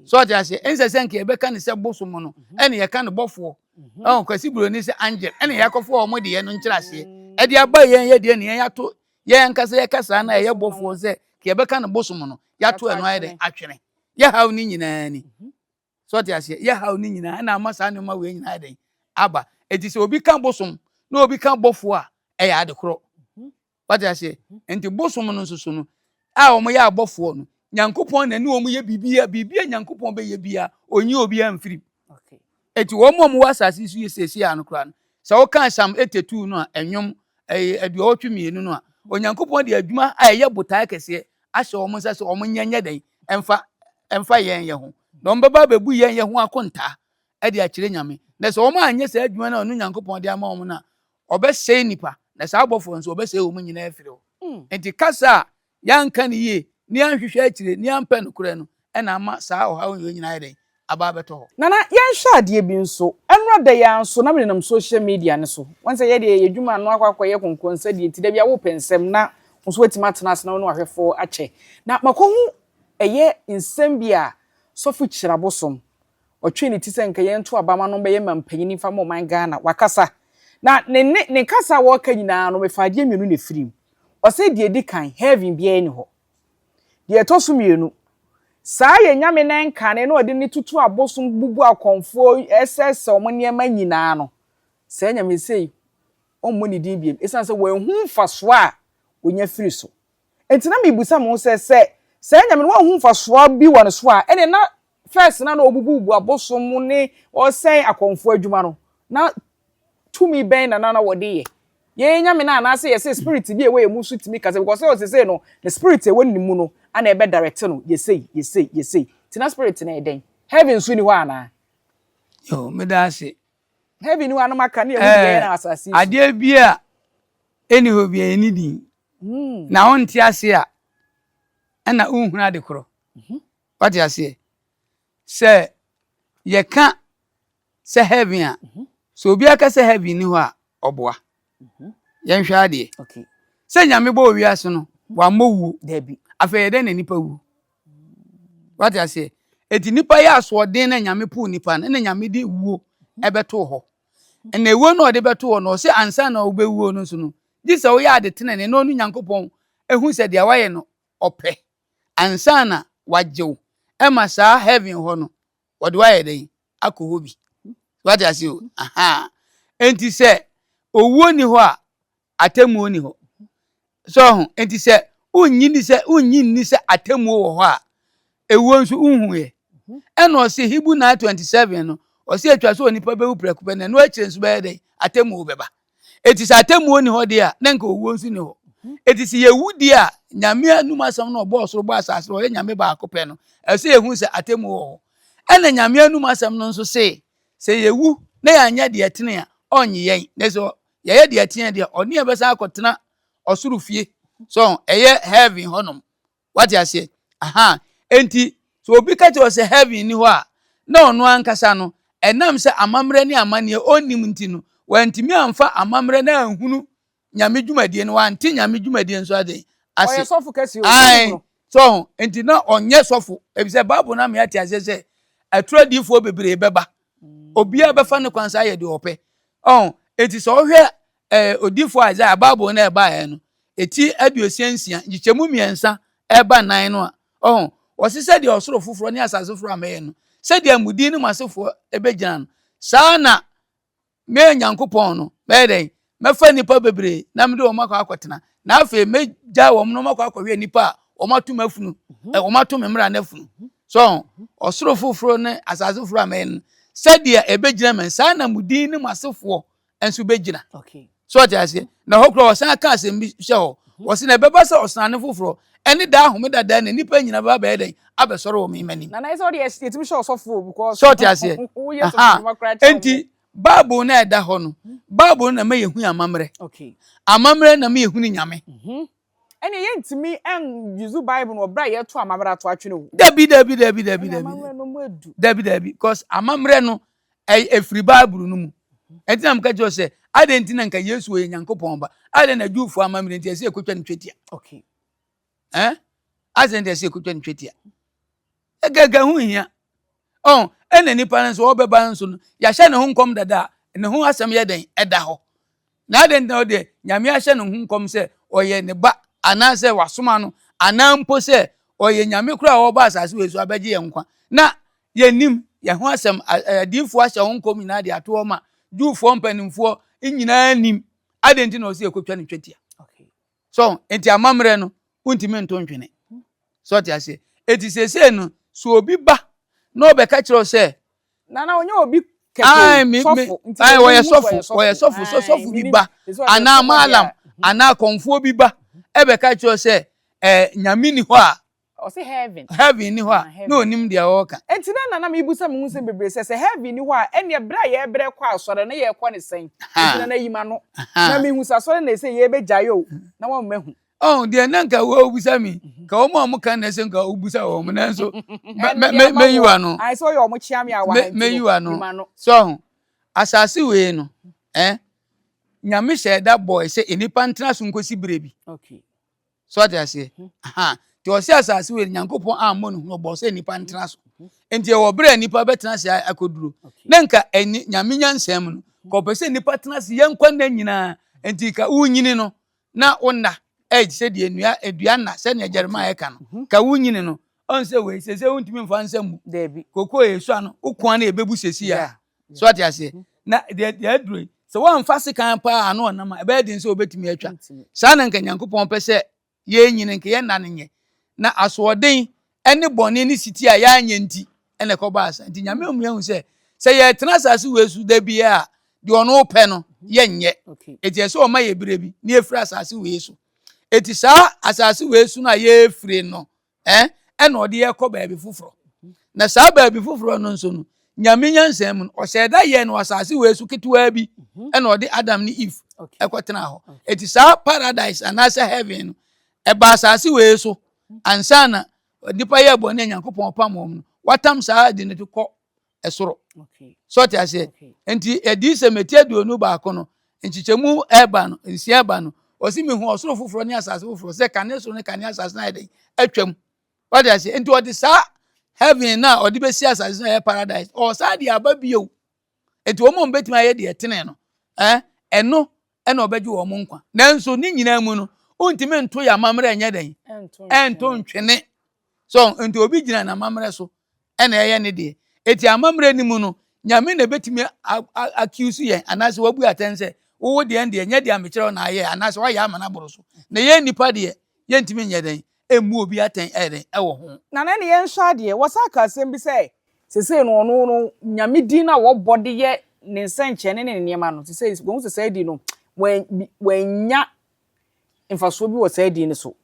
So ɔte aseɛ, ɛnsɛ sɛ nka yɛbɛka ne sɛ bosom no, ɛna yɛka no bɔfoɔ. Ɔn Kwasi Buroni sɛ angel, ɛna yɛakɔfo wɔn deɛ no nkyerɛ aseɛ. Ɛde aba yɛn yɛ deɛ ne yɛn ato yɛn ankasa yɛka saa na ɛyɛ bɔfoɔ sɛ ka yɛbɛka no bosom no, yɛato ɛno ayɛ dɛn atwene. Yɛhaw ne nyinaa ni. So ɔte aseɛ, yɛhaw ne nyinaa ɛna ama saa nneɛma wei nyinaa dɛn aba. Eti sɛ obi ka bosom na obi ka bɔfoɔ a, ɛyɛ ade korɔ. Wate aseɛ? Nti bosom no nso so no, a wɔn yɛ abɔfoɔ no, Nyankopɔn na ne wɔn yɛ biribiara, biribiara Nyankopɔn bɛyɛ biara, ɔnyi obiara mfiri mu. Eti wɔn a wɔwɔ asase so yɛ seesei ano koraa no, sɛ woka Psalm 82 no a, ɛnwom ɛyɛ 82 no a, Onyankopɔn de adwuma a ɛyɛ botae kɛseɛ ahyɛ wɔn nsa sɛ wɔn nyɛ nyɛ dɛn ɛmfa ɛmfa yɛn yɛ ho. Na wɔn bɛba abɛbu yɛn yɛ ho akontaa ɛde akyerɛ Nyame. Na sɛ wɔn anyɛ saa adwuma no a ɔno Nyankopɔn de ama wɔn no a, ɔbɛsɛe nnipa, na saa abɔfoɔ nso ɔbɛsɛe wɔn nyinaa afiri hɔ. Nti kasa a yɛanka no yie, ne yɛanhwehwɛ akyire, ne yɛampɛ nokorɛ no, ɛna ama saa ɔhaw wei nyinaa ayɛ dɛn? Aba abɛtɔ hɔ. Nana, yɛnhwɛ adeɛ bi nso. Ɛnora da yi ara nso, na menenam social media no so. Woahu sɛ yɛdeɛ yɛn adwuma ano akɔ akɔyɛ konkonsa deɛ nti, da biara wopɛ nsɛm na wo nso woatumi atena ase na wo ne w'ahwɛfoɔ akyɛ. Na makɔhu ɛyɛ nsɛm bi a Sɔfo Kyirabosom Ɔtwee ne ti sɛ nka yɛnto aba ma no mbɛyɛ mampanyin mfa ma ɔman Ghana. Wakasa. Na ne ne ne kasa a ɔreka nyinaa no, mefaa adeɛ mmienu na ɛfirii mu. Ɔse deɛ ɛdi kan, heaven biara nni hɔ. Deɛ ɛtɔ so mmienu, saa yɛn Nyame no nkane na ɔde ne tutu abosom, bubu akɔmfoɔ, ɛsɛesɛe wɔn nneɛma nyinaa no, saa Nyame sei, ɔmmɔ ne din biom, ɛsiane sɛ wanhu mfasoɔ a ɔnya firi so. Enti na mebisa me ho sɛ, sɛ saa Nyame no wanhu mfasoɔ bi wɔ ne so a, ɛneɛ na first na na ɔbububu abosom ne ɔsɛe akɔmfoɔ adwuma no, na tumi bɛn na na na wɔde yɛ? Yɛn Nyame no anaasɛ yɛsɛ spirit bi a ɛwɔ yɛn mu so tumi kasa, because sɛ ɔsesei no, ne spirit a ɛwɔ ne mu no ana ɛbɛ direct no, yɛsei, yɛsei, yɛsei. Nti na spirit no yɛ dɛn? Heaven nso ni hɔ anaa? Yo, meda ase. Heaven ni hɔ a na maka ne yɛhu deɛ ɛyɛ na asase yi so. Adeɛ bi a ɛnni hɔ bi a ɛnni din. Na wonte ase a, ɛna wonhunu ade korɔ. Wate aseɛ? Sɛ yɛka sɛ heaven a, sɛ obi aka sɛ heaven ni hɔ a, ɔboa. Yɛnhwɛ adeɛ. Sɛ Nyame bɔɔ wiase no, wammɔ wuo. Afei ɛyɛ dɛn na nipa wuo? Wate aseɛ? Eti nipa yɛ asoɔden na Nyame poo nipa no, ɛna Nyame de wuo ɛbɛtoo hɔ. Ɛna ewuo no a ɔde bɛtoo hɔ no, ɔse ansa na wobɛwuo no nso no, gye sɛ woyɛ ade tenenee na ɔno Nyankopɔn ehu sɛ deɛ wayɛ no ɔpɛ ansa na wagye wo ɛma saa heaven hɔ no wɔde wayɛ dɛn akɔ hɔ bi. Wate ase o? Aha. Enti sɛ Owuo nni hɔ a, atemmuo nni hɔ. So ho? Enti sɛ wonnye nni sɛ wonnye nni sɛ atemmuo wɔ hɔ a, ewuo nso wonhuiɛ. Ɛna ɔse Hebrew 9:27 no, ɔse atwa sɛ onipa bɛwu prɛko pɛ na ɛno akyire nso bɛyɛ dɛn? Atemmuo bɛba. Enti sɛ atemmuo nni hɔ deɛ a, na nka owuo nso nni hɔ. Enti sɛ yɛwu deɛ a, Nyame anum asɛm no ɔbɔɔ soro bɔɔ asase no, ɔyɛ Nyame baako pɛ no, ɛsɛ sɛ yɛhu sɛ atemmuo wɔ hɔ. Ɛna Nyame anum asɛm no nso se, sɛ yɛwu na yɛanyɛ deɛ ɛtene a, ɔnnye yɛn. Na sɛ yɛyɛ deɛ ɛteɛ deɛ, ɔne yɛn bɛsan akɔtena ɔsoro fie. So ɛyɛ heaven hɔnom. Wate aseɛ? Aha. Enti, sɛ obi ka kyerɛ wo sɛ heaven nni hɔ a, na ɔno ankasa no, ɛnam sɛ amammerɛ ne amanneɛ ɔnnim nti no, wantumi amfa amammerɛ no anhunu Nyame dwumadie no, wante Nyame dwumadie nso adɛn? Ase. Ɔyɛ sɔfo kɛse o, Ae. So ho? Enti na ɔnyɛ sɔfo, efisɛ Bible no ama yɛate aseɛ sɛ atoro adiyifoɔ bebree bɛba. Obiara bɛfa ne kwan so ayɛ deɛ ɔpɛ. Ɔho? Enti sɛ wohwɛ ɛɛ odiyifoɔ Isaiah, Bible no a ɛbaeɛ no, eti 66, nkyekyɛmu mmiɛnsa ɛreba nnan no a, ɔho, ɔse sɛdeɛ ɔsoro foforɔ ne asase foforɔ a mɛyɛ no, sɛdeɛ mo din ne mo asefoɔ ɛbɛgyina no, saa na me Nyankopɔn no, mɛyɛ dɛn? Mɛfa nnipa bebree na mede wɔn akɔ akɔtena, na afei mɛgya wɔn na wɔakɔ akɔhwɛ nnipa a wɔato m'afunu, wɔato me mmara no afunu. So, ɔsoro foforɔ ne asase foforɔ a mɛyɛ no, sɛdeɛ ɛbɛgyina me, saa na mo din ne mo asefoɔ nso bɛgyina. So ɔte aseɛ? Na hɔ koraa ɔsan ka asɛm bi hyɛ hɔ. Ɔse na ɛbɛba sɛ ɔsrane foforɔ ɛne daa homeda daa na nnipa nyina bɛba bɛyɛ dɛn? Abɛsɔre wɔ me m'anim. Nana ɛsɛ ɔde yɛtumi hyɛ ɔsɔfo o because So ɔte aseɛ? woyɛ sɔfo dwuma koraa kyɛn Enti Bible no a ɛda hɔ no, Bible no na ɛma yɛhunu amammerɛ. Amammerɛ na ɛma yɛhunu Nyame. Ɛnneɛ yɛntumi n-use Bible no wɔ berɛ a yɛreto amammerɛ ato atwene o. Dabi, dabi, dabi, dabi, Ɛnna dabi. amammerɛ no mu adu. Dabi, dabi, because amammerɛ no ɛfiri Bible no mu. Ɛnti na meka kyerɛ wo sɛ, adɛn nti na nka Yesu ɔyɛ Nyankopɔn ba? Adɛn na Jewfoɔ amammerɛ nti ɛsɛ yɛkɔtwa no twetia? Okay. Eh? Adɛn nti ɛsɛ yɛkɔtwa no twetia? Ɛgɛgɛ ho hia. Ɔn, ɛna nipa no nso ɔbɛba nso no, yɛahyɛ ne ho nkɔm dada a, ne ho asɛm yɛ dɛn? Ɛda hɔ. Na adɛn nti na ɔdeɛ Nyame ahyɛ ne ho nkɔm sɛ ɔyɛ ne ba anaasɛ wasoma no anaa mpo sɛ ɔyɛ Nyame koraa a ɔreba asase wei so abɛgye yɛn nkwa na yɛnnim yɛn ho asɛm adiyifoɔ ahyɛ ho nkɔm nyinaa de ato hɔ ma Jewfoɔ mpanimfoɔ nyinaa nim adɛn nti na ɔsɛ yɛkɔtwa ne twetia so nti amammerɛ no wontumi nto ntwene so ɔte aseɛ eti seesei no so obi ba na ɔbɛka kyerɛ wo sɛ Nana ɔnyɛ obi kɛkɛ o, sɔfo. Nti Ayi wɔyɛ sɔfo, wɔyɛ sɔfo, sɛ sɔfo bi ba anaa maalam mhm. anaa kɔnfoɔ bi ba ɛbɛka kyerɛ sɛ ɛɛ nyame ni hɔ a. Ɔsɛ heaven. Heaven ni hɔ a ah, na onim deɛ ɔreka. Nti na nana mi busa mi ho nsɛm bebree sɛ sɛ heaven ni hɔ a ɛnneɛ bere a yɛbrɛ kɔ asɔre na yɛkɔ ne sɛn. Nti nana yi ma no. Na mi hu sɛ asɔre na ɛsɛ yɛbɛgyae o na wɔn mɛhu. Ɔn deɛ na nka wobisa mi ka wɔn a wɔka na ɛsɛ nka wobisa wɔn nanso mɛyi wa no mɛyi wa no so ɔho asase wei no eh nyame hyɛ da bɔɔ sɛ nnipa ntena so nkosi berɛ bi so ɔte aseɛ aha nti ɔsɛ asase wei nyankopɔn ammɔ no hunu ɔbɔɔ sɛ nnipa ntena so nti ɛwɔ berɛ a nnipa bɛtena ase akɔduro na nka ɛni nyame nyansa mu no kɔpɛ sɛ nnipa tena ase yɛn nkwa nna nyinaa nti ka wonyini no na wo nna ɛyɛ sɛ deɛ nnua dua nna sɛdeɛ Jeremiah ka no mhm. ka wonyini no ɔn sɛ wei sɛ sɛ wontumi mfa nsa mu koko yɛ sua no wo koa no ɛbɛbu sɛsi a so ate aseɛ mhm. na deɛ deɛ aduro yi sɛ woamfa sekan paa ano ɔnam a ɛbɛyɛ den sɛ wobɛtumi atwa saa na nka Nyankopɔn pɛ sɛ yɛnyini nka yɛn nna no nyɛ na asoɔden ne bɔne ne siti a yɛanyɛ nti ɛna ɛkɔbaa saa nti nyame ɔmu yɛhu sɛ sɛ yɛtena asase wei so da biara a deɛ ɔno pɛ no yɛnyɛ eti ɛsɛ ɔma yɛ berɛ bi na yɛfiri asase wei so eti saa asase wei so no a yɛfiri no ɛn ɛna ɔde yɛkɔ baabi foforɔ na saa baabi foforɔ no nso no nyame nyansa mu no ɔhyɛ da yɛ no asase wei so ketewaa bi mhm. ɛna ɔde adam ne eve ɛkɔtena hɔ eti saa paradise anaasɛ heaven no ɛba asase wei so ansa na nipa yɛ bɔne a nyankopɔn pam wɔn no watam saa de no de kɔ ɛsoro so ɔte aseɛ nti adiyisɛm eti 21 no nkyekyɛmu ɛba no nsia ɛba no ɔsi mi hu ɔsoro foforɔ ne asase foforɔ sɛ kane soro ne kane asase na ayɛ dɛ atwam ɔte aseɛ nti ɔde saa heaven na ɔde bɛsi asase na ɛyɛ paradise ɔsaa de aba bio nti wɔn a wɔbɛtumi ayɛ deɛ ɛtene no ɛɛ ɛno ɛna ɔbɛgye wɔn nkwa nanso ne nyinaa mu no wontumi nto yɛ amammerɛ nyɛ dɛn ɛnto ntwene so nti obi gyina n'amammerɛ so ɛna ɛyɛ ne deɛ eti amammerɛ no mu no nyame na ebetumi accuse yɛn anaasɛ wabu atɛn sɛ Wo deɛ deɛ nyɛ deɛ mekyerɛ wo na ayɛ anaasɛ woayɛ ama no aboro so. Na yɛn nnipa deɛ, yɛntumi nyɛ dɛn mmu obi atɛn ɛyɛ dɛn ɛwɔ ho. Nana ne yɛnhwɛ adeɛ, wɔsan ka asɛm bi sɛ sesei no ɔno no Nyame din no a wɔbɔ de yɛ ne nsɛnkyerɛnne ne ne nneɛma no, sesei wɔhu sɛ saa din no wɔannya mfasoɔ bi wɔ saa din no so.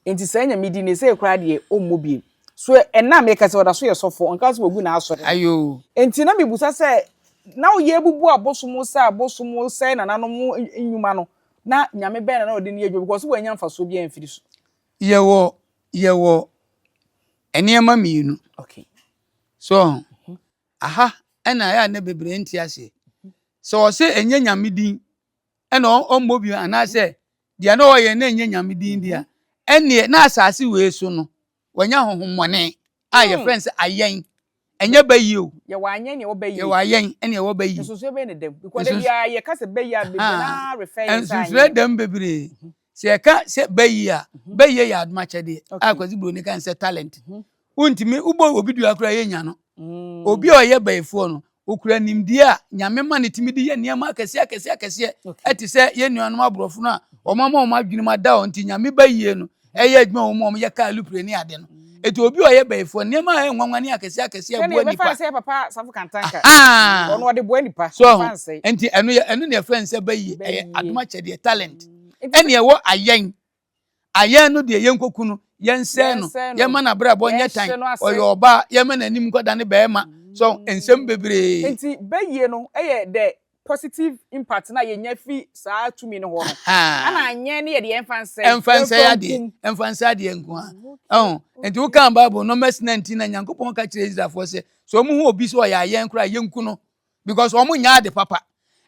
Enti saa Nyame din no sesei koraa deɛ ɔmmɔ bio. So ɛnnɛ a meka sɛ ɔda so yɛ sɔfoɔ, ɔnka sɛ wagu n'asɔre no. Ayoo. Enti na mebusa sɛ, na yɛbubu abosom sɛ abosom sɛe nananom nnwuma no, na Nyame bɛn na na ɔde no yɛ adwuma because wannya mfasoɔ biara amfiri so. Yɛwɔ yɛwɔ nneɛma mmienu. Okay. So ɔho? Aha ɛna ɛyɛ a na bebree nte aseɛ. Sɛ ɔse ɛnyɛ Nyame din ɛna ɔmmɔ bio anaasɛ deɛ na ɔyɛ na ɛnyɛ Nyame din deɛ a, ɛnneɛ na asase wei so no wanya honhommɔne a yɛfrɛ no sɛ ayɛn. Ɛnyɛ bayi o. Yɛwɔ ayɛn ne ɛwɔ bayi. Yɛwɔ ayɛn ɛne ɛwɔ bayi. Nsonsonoe bɛn na ɛda mu? Because da biara yɛka sɛ bayi a, bebree no ara refer yɛn sɛ ayɛn. Nsonsonoe da mu bebree. Sɛ yɛka sɛ bayi a, bayi yɛ adom akyɛdeɛ a Kwasi Buroni ka no sɛ talent. Wontumi, wobɔ obi dua koraa yɛnnya no. Obi a ɔyɛ bayifoɔ no, ɔkura nimdeɛ a Nyame ma no tumi de yɛ nneɛma akɛseɛ akɛseɛ akɛseɛ ɛte sɛ yɛn nuanom aborɔfo no a wɔn ama wɔn adwene mu ada hɔ nti Nyame bayie no ɛyɛ adwuma wɔ mu a wɔyɛ kaa lupre ne ade no. Eti obi a ɔyɛ bayifoɔ nneɛma a ɛyɛ nwanwa ne akɛseɛ akɛseɛ Sɛnea ɛboa yɛbɛfa nipa. no sɛ papa Safo Kantanka, Ahaa. ɔno ɔde boa nipa, So ɔmfa ho. nsɛe. Nti ɛno yɛ ɛno na yɛfrɛ no sɛ bayie, ɛyɛ Bayie. adom akyɛdeɛ, talent. Nti Ɛne ɛwɔ ayɛn. Ayɛn no deɛ yɛnkɔku no, yɛnsɛe no, Yɛnsɛe no, yɛmma n'abrabɔ nyɛ tan, yɛnhye no ase. ɔyɛ ɔbaa, yɛmma n'anim nkɔdane barima. So nsɛm bebree. Nti bayie no yɛ the positive impact no a yɛnya fi saa tumi no hɔ no. Ahaa. Ɛna anyɛn no yɛ deɛ yɛmfa nsɛe, Ɛmfa nsɛe yɛmfa adeɛ, nkum. ɛmfa nsɛe adeɛ nko ara. Ɛho, nti wokan Bible, Numbers 19 na Nyankopɔn ka kyerɛ Israelfoɔ sɛ, sɛ wɔn hu obi sɛ ɔyɛ ayɛn koraa a, yɛnku no. Because wɔn nyɛ ade papa.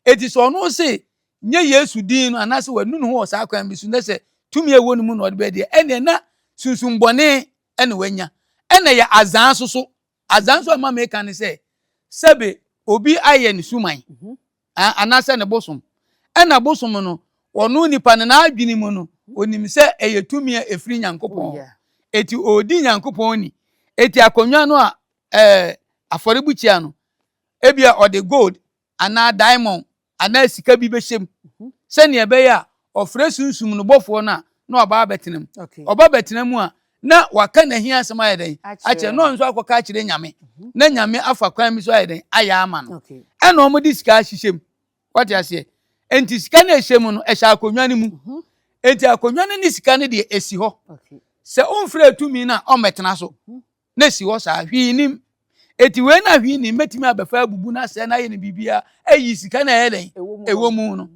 Eti sɛ ɔno se, nyɛ Yesu din no anaasɛ wanu ne ho wɔ saa kwan bi so na sɛ tumi a ɛwɔ ne mu na ɔde bɛyɛ deɛ, ɛnneɛ na sunsum bɔne na wanya. Ɛna ɛyɛ azaa nso so. Azaa nso a ɛma meka ne sɛ, sɛbe obi ayɛ ne suman anaasɛ ne bosom, ɛna bosom no, ɔno nipa no n'adwene mu no, onim sɛ ɛyɛ tumi a ɛfiri Nyankopɔn hɔ. Eti ɔredi Nyankopɔn ni. Eti akonnwa no a ɛɛ afɔrebukyia no, ebia ɔde gold anaa diamond anaa sika bi bɛhyɛ mu sɛnea ɛbɛyɛ a ɔfrɛ sunsum no bɔfoɔ no a na waba abɛtena mu. Ɔba bɛtena mu a na waka n'ahiasɛm ayɛ dɛn akyerɛ na ɔno nso akɔka akyerɛ Nyame na Nyame afa kwan bi so ayɛ dɛn ayɛ ama no. Ɛna wɔde sika ahyehyɛ mu. Wate aseɛ? Enti sika no a ɛhyɛ mu no ɛhyɛ akonnwa no mu. Enti akonnwa no ne sika no deɛ ɛsi hɔ. Sɛ womfrɛ tumi no a ɔmmɛtena so. na esi hɔ saa, hwee nnim. Eti wei na hwee nnim, mɛtumi abɛfa abubu no asɛe no ayɛ no biribiara, ayi sika no a ɛyɛ dɛn? Ɛwɔ mu no.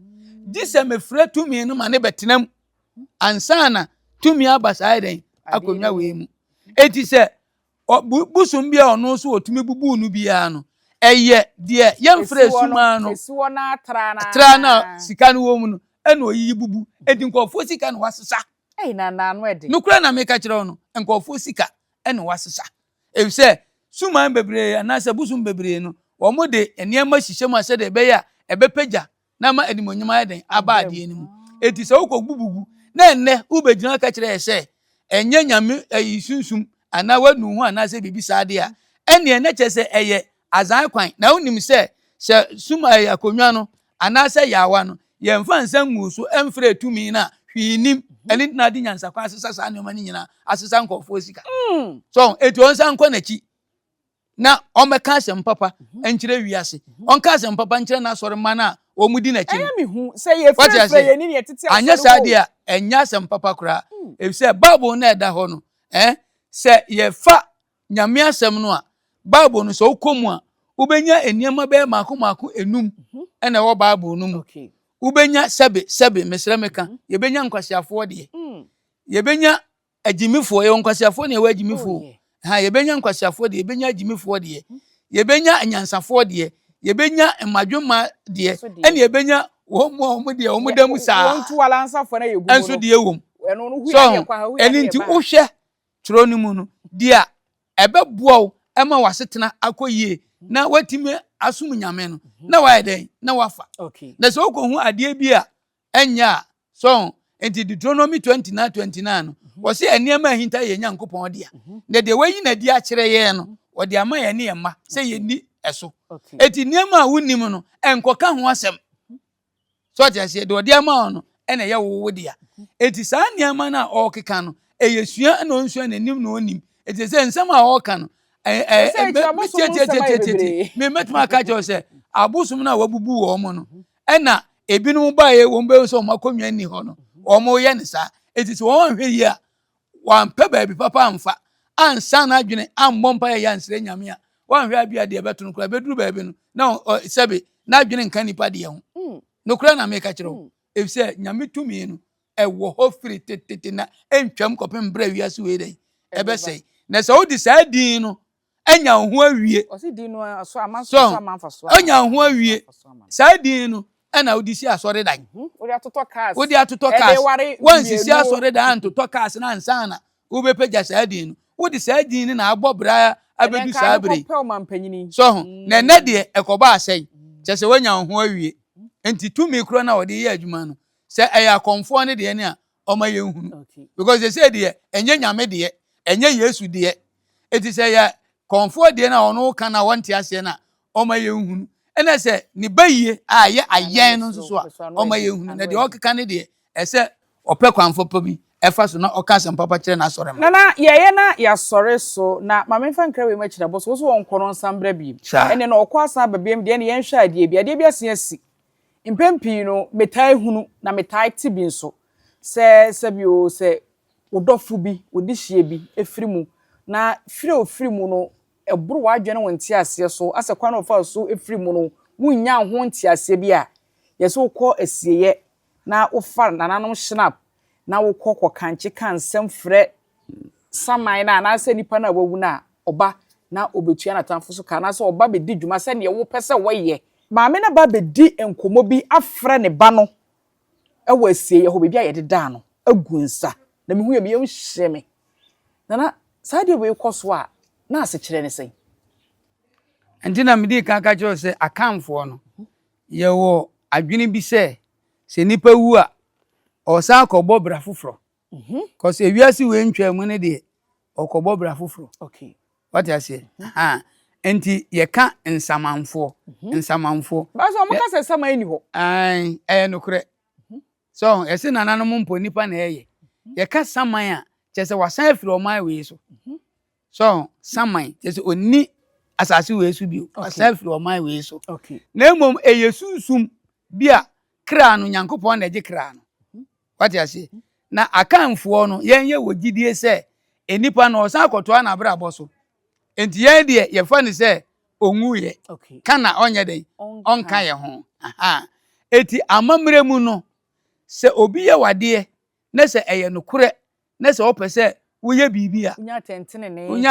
Gye sɛ mefrɛ tumi no ma ne bɛtena mu ansa na tumi aba saa yɛ dɛn? Akonnwa wei mu. Eti sɛ bosom bi a ɔno nso ɔtumi bubu no biara no, ɛyɛ deɛ yɛmfrɛ sumaa no tra na sika no wɔ mu no ɛna ɔyiyi bubu. Eti nkurɔfoɔ sika na wasesa. Ei, na na ano ɛden. Nokorɛ na meka kyerɛ wo no, nkurɔfoɔ sika na wɔasesa. Efisɛ suman bebree anaasɛ bosom bebree no, wɔde nneɛma hyehyɛ mu a sɛdeɛ ɛbɛyɛ a ɛbɛpagya na ama animuonyam ayɛ dɛn aba adeɛ no mu. Enti sɛ wokɔbubu gu na ɛnnɛ wobɛgyina aka kyerɛ yɛ sɛ ɛnyɛ nyame ayi sunsum anaa wanu ho anaasɛ biribi saa deɛ a, ɛnneɛ na kyerɛ sɛ ɛyɛ Azan kwan, na wonim sɛ, sɛ sum ɛyɛ akonnwa no, anaasɛ yaawa no, yɛmfa nsa nguu so mfrɛ tumi no a, hwee nnim. Ɛno nti na ade nyansakwan asesa saa nneɛma no nyinaa, asesa nkurɔfoɔ sika. So, enti ɔnsan nkɔ n'akyi na ɔmmɛka asɛm papa nkyerɛ wiase. Ɔnka asɛm papa nkyerɛ n'asɔre mma no a wɔdi n'akyi no. Ɛyɛ me hu sɛ yɛfrɛfrɛ yɛn ni na yɛtete asɔre Anyɛ saa deɛ a, ɛnyɛ asɛm papa koraa. Efisɛ Bible no a ɛda hɔ no, eh, sɛ yɛfa Nyame Asɛm no a, Bible no, sɛ wokɔ mu a, wobɛnya nneɛma bɛyɛ mmaako mmaako enum ɛna ɛwɔ Bible no mu. Wobɛnya sɛbe, sɛbe, mesrɛ meka, mhm. yɛbɛnya nkwaseafoɔ deɛ. Mm. Yɛbɛnya agyimifoɔ, yɛwɔ nkwaseafoɔ na yɛwɔ agyimifoɔ. Oh, ha, yɛbɛnya nkwaseafoɔ deɛ, yɛbɛnya agyimifoɔ deɛ, mhm. yɛbɛnya anyansafoɔ deɛ, yɛbɛnya mmadwemma deɛ, ɛna yɛbɛnya wɔn mu a wɔn deɛ wɔn da mu saa. Ɛnso deɛ wɔ mu. So, ɛno nti wohwɛ twerɛ no mu no, deɛ ɛbɛboa wo ma w'asetena akɔ yie na woatumi asom Nyame no, na wayɛ dɛn? Na wafa. Na sɛ wokɔhu adeɛ bi a ɛnyɛ a, so nti Deuteronomy 29 29 no, wɔse nneɛma ahinta yɛ Nyankopɔn dea, na deɛ wayi no adi akyerɛ yɛn no, wɔde ama yɛn ne yɛn mma sɛ yɛnni ɛso. Enti nneɛma a wonim no, ɛnkɔka ho asɛm. So ɔte aseɛ deɛ ɔde ama wo no ɛna ɛyɛ wo wo dea. Eti saa nneɛma no a ɔrekeka no ɛyɛ sua na ɔnsua n'anim na ɔnim. Eti sɛ nsɛm a ɔreka no ɛɛ Sɛ ɛkyerɛ abosom nsɛm ayɛ bebree. Me mɛtumi aka kyerɛ wo sɛ abosom no a wabubu wɔn no ɛna ebinom baeɛ wɔn bɛyɛ sɛ wɔn akonnwa nni hɔ no wɔn yɛ no saa. Eti sɛ wɔn anhwɛ yie a wampɛ baabi papa amfa ansa n'adwene ammɔ mpaeɛ yɛ ansrɛ Nyame a wanhwɛ a bi a deɛ ɛbɛto no koraa bɛduru baabi no na sɛbe n'adwene nka nipa deɛ ho. Nokorɛ na meka kyerɛ wo, efisɛ Nyame tumi no ɛwɔ hɔ firi tetete na ɛntwam kɔpem berɛ a wiase wei dɛn ɛbɛsɛe. Na sɛ wode saa din no anya wo ho awie, so anya wo ho awie, saa din no ɛna wode si asɔredan. Wode atotɔ cars. Wode atotɔ cars. Wansisi asɔredan antotɔ cars no ansa na wobɛpagya saa din no. Wode saa din no na abɔ bra abɛdu saa bere yi. So ho. Na ɛnɛ deɛ ɛkɔba asɛe. Kyɛ sɛ woanya wo ho awie. Nti tumi korɔ no a wɔde yɛ adwuma no, sɛ ɛyɛ akɔmfoɔ no deɛ ne a, ɔma yɛnhunu. Because sɛ deɛ ɛnyɛ Nyame deɛ, ɛnyɛ Yesu deɛ. Eti sɛ yɛ kɔmfoɔ deɛ no a ɔno ka no a wɔnte aseɛ no a, ɔma yɛnhunu. Ɛna sɛ ne ba yie a ɛyɛ ayɛn no nso so a, ɔma yɛnhunu. Na deɛ ɔkeka no deɛ, ɛsɛ ɔpɛ kwan papa bi ɛfa so na ɔka asɛm papa kyerɛ n'asɔre mma. Nana, yɛyɛ na yɛasɔre so, na ma memfa nkra wei mu akyiri abɔ so, wo so wɔnkɔ no nsan mbra biem. Ɛnneɛ na ɔkɔ asan aba biem deɛ, ɛnneɛ yɛnhwɛ adeɛ bi, adeɛ bi asen asi. Mpɛn pii no, metaa hunu, na metaa te bi nso, sɛ sɛbi oo, sɛ wo dɔfo bi, wo dehyeɛ bi firi mu, na firi a ɔfiri mu no, ɛboro w'adwene ne wo nteaseɛ so, asɛ kwan a ɔfaa so firi mu no, wonnya ho nteaseɛ bi a, yɛsɛ wokɔ asieeɛ na wofa nananom hyinap na wokɔ kɔkankye ka nsɛm frɛ saman no anaasɛ nipa no a wawu no a, ɔba na ɔbɛtua n'atamfo so ka anaasɛ ɔba bɛdi dwuma sɛdeɛ wopɛ sɛ wɔyɛ. Maame no ba bɛdi nkɔmmɔ bi afrɛ ne ba no wɔ asieeɛ hɔ, baabi a yɛdedaa no agu nsa, na mehu yɛ, me yam hyee me. Nana, saa adeɛ wei kɔ so a, na asekyerɛ ne sɛn? Nti na medii kan ka kyerɛ wo sɛ Akanfoɔ no, yɛwɔ adwene bi sɛ, sɛ nipa wu a, ɔsan kɔbɔ bra foforɔ. Cause ewiase wei ntwaa mu no deɛ, ɔkɔbɔ bra foforɔ. Wate aseɛ? Aha. Nti yɛka nsamanfoɔ, nsamanfoɔ. Baso wɔn ka sɛ saman nni hɔ. Ae, ɛyɛ nokorɛ. So yɛse nananom mpo nipa na ɛyɛ. Yɛka saman a, kyerɛ sɛ wasan afiri ɔman wei so. So saman, kyerɛ sɛ ɔnni asase wei so bio. Wasan afiri ɔman wei so. Na mmom ɛyɛ sunsum bi a kra no, Nyankopɔn na ɛgye kra no. Wate aseɛ? Na Akanfoɔ no, yɛn yɛ wɔ gyidie sɛ nnipa no ɔsan akɔtoa n'abrabɔ so. Nti yɛn deɛ yɛfa no sɛ ɔnwuiɛ. Ka na ɔnyɛ dɛn? Ɔnka yɛn ho. Aha. Eti amammerɛ mu no, sɛ obi yɛ wadeɛ na sɛ ɛyɛ nokorɛ na sɛ ɔpɛ sɛ woyɛ biribi a, wonya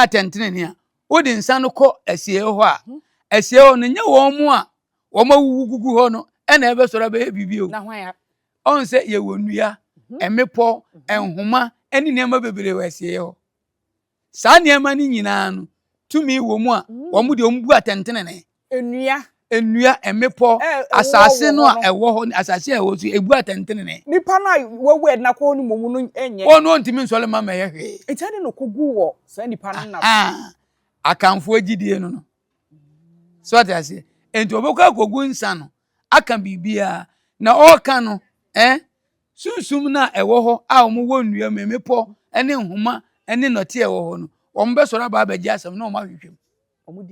atɛntenenee a, wode nsa no kɔ asieɛ hɔ a, asieɛ hɔ no nyɛ wɔn mo a wɔn awuwu gugu hɔ no ɛna ɛbɛsɔre abɛyɛ biribi o. Ɔn sɛ yɛwɔ nnua, mmepɔ, nhoma ne nneɛma bebree wɔ asieɛ hɔ. Saa nneɛma no nyinaa no, tumi wɔ mu a wɔn deɛ wɔn bu atɛntenenee. Nnua. Nnua, mmepɔ, asase no a ɛwɔ hɔ, asase a ɛwɔ so, ebu atɛntenenee. Nipa no a wawu a ɛde no akɔ hɔ no mmom no nyɛ. Wɔn no ntumi nsɔre mma mmɛyɛ hwee. Enti ɛde no kɔgu wɔ saa nipa no nna so. Akanfoɔ gyidie no no. So ate aseɛ? Enti ɔbɛkɔ akɔgu nsa no aka biribiara. Na ɔreka no, eh, sunsum no a ɛwɔ hɔ a wɔwɔ nnua mu, mmepɔ ne nhoma ne nnɔte a ɛwɔ hɔ no, wɔbɛsɔre aba abɛgye asɛm na wɔahwehwɛ mu.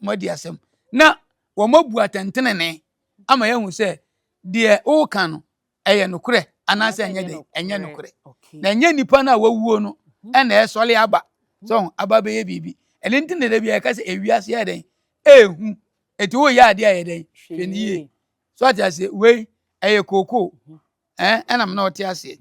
Wɔadi asɛm. Na wɔabu atɛntenenee ama yɛahu sɛ deɛ woka no, ɛyɛ nokorɛ anaasɛ ɛnyɛ dɛn ɛnyɛ nokorɛ na ɛnyɛ nipa no a wawuo no mhm. ɛna ɛsɔre aba mhm. so aba bɛyɛ biribi ɛno nti na da bi yɛka sɛ ewiase yɛ dɛn ehu eti woyɛ adeɛ a yɛ dɛn hwɛ ne yie so ate aseɛ wei ɛyɛ kookoo mhm. ɛn ɛnam na ɔte aseɛ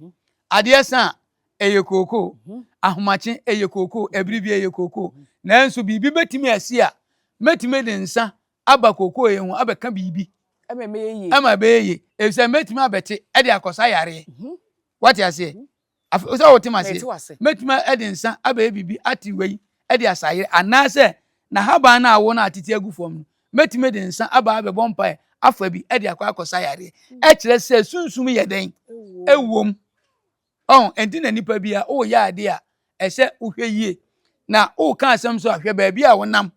adeɛ san ɛyɛ kookoo ahomakye ɛyɛ kookoo ɛbiri bi ɛyɛ kookoo nanso biribi bɛtumi asi a mɛtumi de nsa aba kookoo yi ho abɛka biribi ɛma ɛbɛyɛ yie ɛma ɛbɛyɛ yie efisɛ mɛtumi abɛte ɛde akɔsa yareɛ mhm. wate aseɛ mhm. afei sɛ wɔte ma aseɛ mɛtumi ɛde nsa abɛyɛ biribi ate wei ɛde asa yere anaasɛ n'ahaban no a awo no atete agu fam no mɛtumi de nsa aba abɛbɔ mpae afa bi ɛde akɔ akɔsa yareɛ mhm. ɛkyerɛ sɛ sunsum yɛ dɛn ɛwom ɔn ɛnti na nipa bi a ɔreyɛ adeɛ a ɛsɛ wohwɛ yie na ɔreka asɛm so ahwɛ baabi a wonam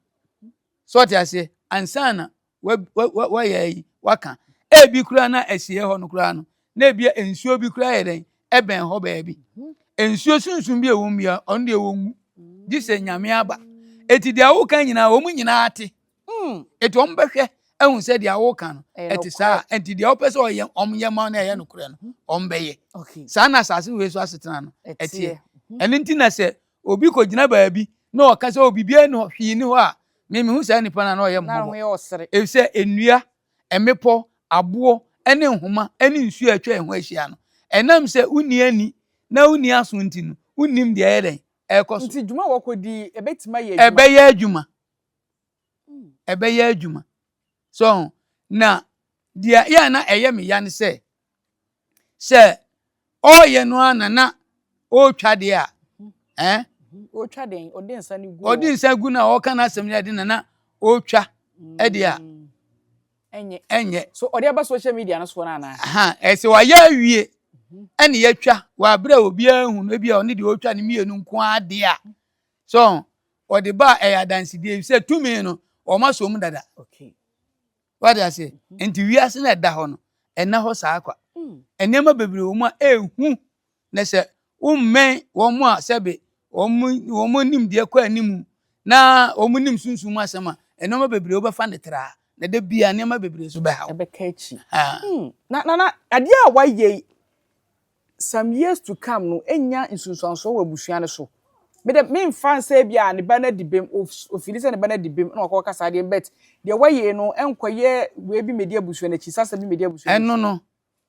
So ɔte aseɛ? Ansa na wayɛ ayi, waka. Ebi koraa na asieɛ hɔ no koraa no, na ebia nsuo bi koraa yɛ dɛn ɛbɛn hɔ baabi. Nsuo sunsum bi a ɛwɔ mu biara, ɔno deɛ wɔnwu gye sɛ Nyame aba. Eti deɛ woka nyinaa, wɔn nyinaa te. Eti wɔn bɛhwɛ ahu sɛ deɛ woka no ɛte saa. Enti deɛ wopɛ sɛ ɔyɛ wɔn yɛ ma no ɛyɛ nokorɛ no, wɔn bɛyɛ. Saa na asase wei so asetena no ɛteɛ. Ɛno nti na sɛ obi kɔgyina baabi na ɔka sɛ, oh, biribiara nni hɔ, hwee nni hɔ a, me mehu saa nipa no a na ɔyɛ mmɔbɔ. Efisɛ nnua, mmepɔ, aboɔ, ne nhoma ne nsuo a atwa yɛn ho ahyia no, ɛnam sɛ wonni ani na wonni aso nti no, wonnim deɛ ɛyɛ dɛn ɛrekɔ so. Nti dwuma a wɔkɔdi yi, ɛbɛtumi ayɛ adwuma? Ɛbɛyɛ adwuma. Ɛbɛyɛ adwuma. So ho? Na deɛ yɛ a na ɛyɛ me ya ne sɛ, sɛ ɔreyɛ no ara na na ɔretwa deɛ a, ɛn? Ɔretwa deɛ, ɔde nsa no gu. Ɔde nsa gu na ɔreka n'asɛm no ade na na ɔretwa deɛ a. Ɛnyɛ. Ɛnyɛ. So ɔde aba social media no soɔ no anaa? Aha, ɛsɛ wayɛ awie ɛne yɛtwa wɔ abere a obiara hu no, ebi a ɔne deɛ ɔretwa no mmienu nko ara deɛ a. So ɔde ba a ɛyɛ adansedie sɛ tumi no wɔn asɔ mu dada. Okay. Wate aseɛ? Nti wiase no a ɛda hɔ no, ɛnna hɔ saa kwa. Nneɛma bebree wɔ mu a ɛhu na sɛ wommɛn wɔn a sɛbe wɔn wɔn nimdeɛ kɔ anim na wɔn nim sunsum mu asɛm a, nneɛma bebree wobɛfa no traa na da biara nneɛma bebree nso bɛha wo. Ɛbɛka akyi. Ah. Na na na adeɛ a wayɛ yi, some years to come no ɛnnya nsunsuansoɔ wɔ abusua no so. Me de memfa nsɛ bi a ne ba no adi bem, ofili sɛ ne ba no adi bem na wakɔka saa deɛ but deɛ wayɛ no ɛnkɔyɛ wei bi mɛdi abusua no akyi, sasa bi mɛdi abusua no akyi. Ɛno no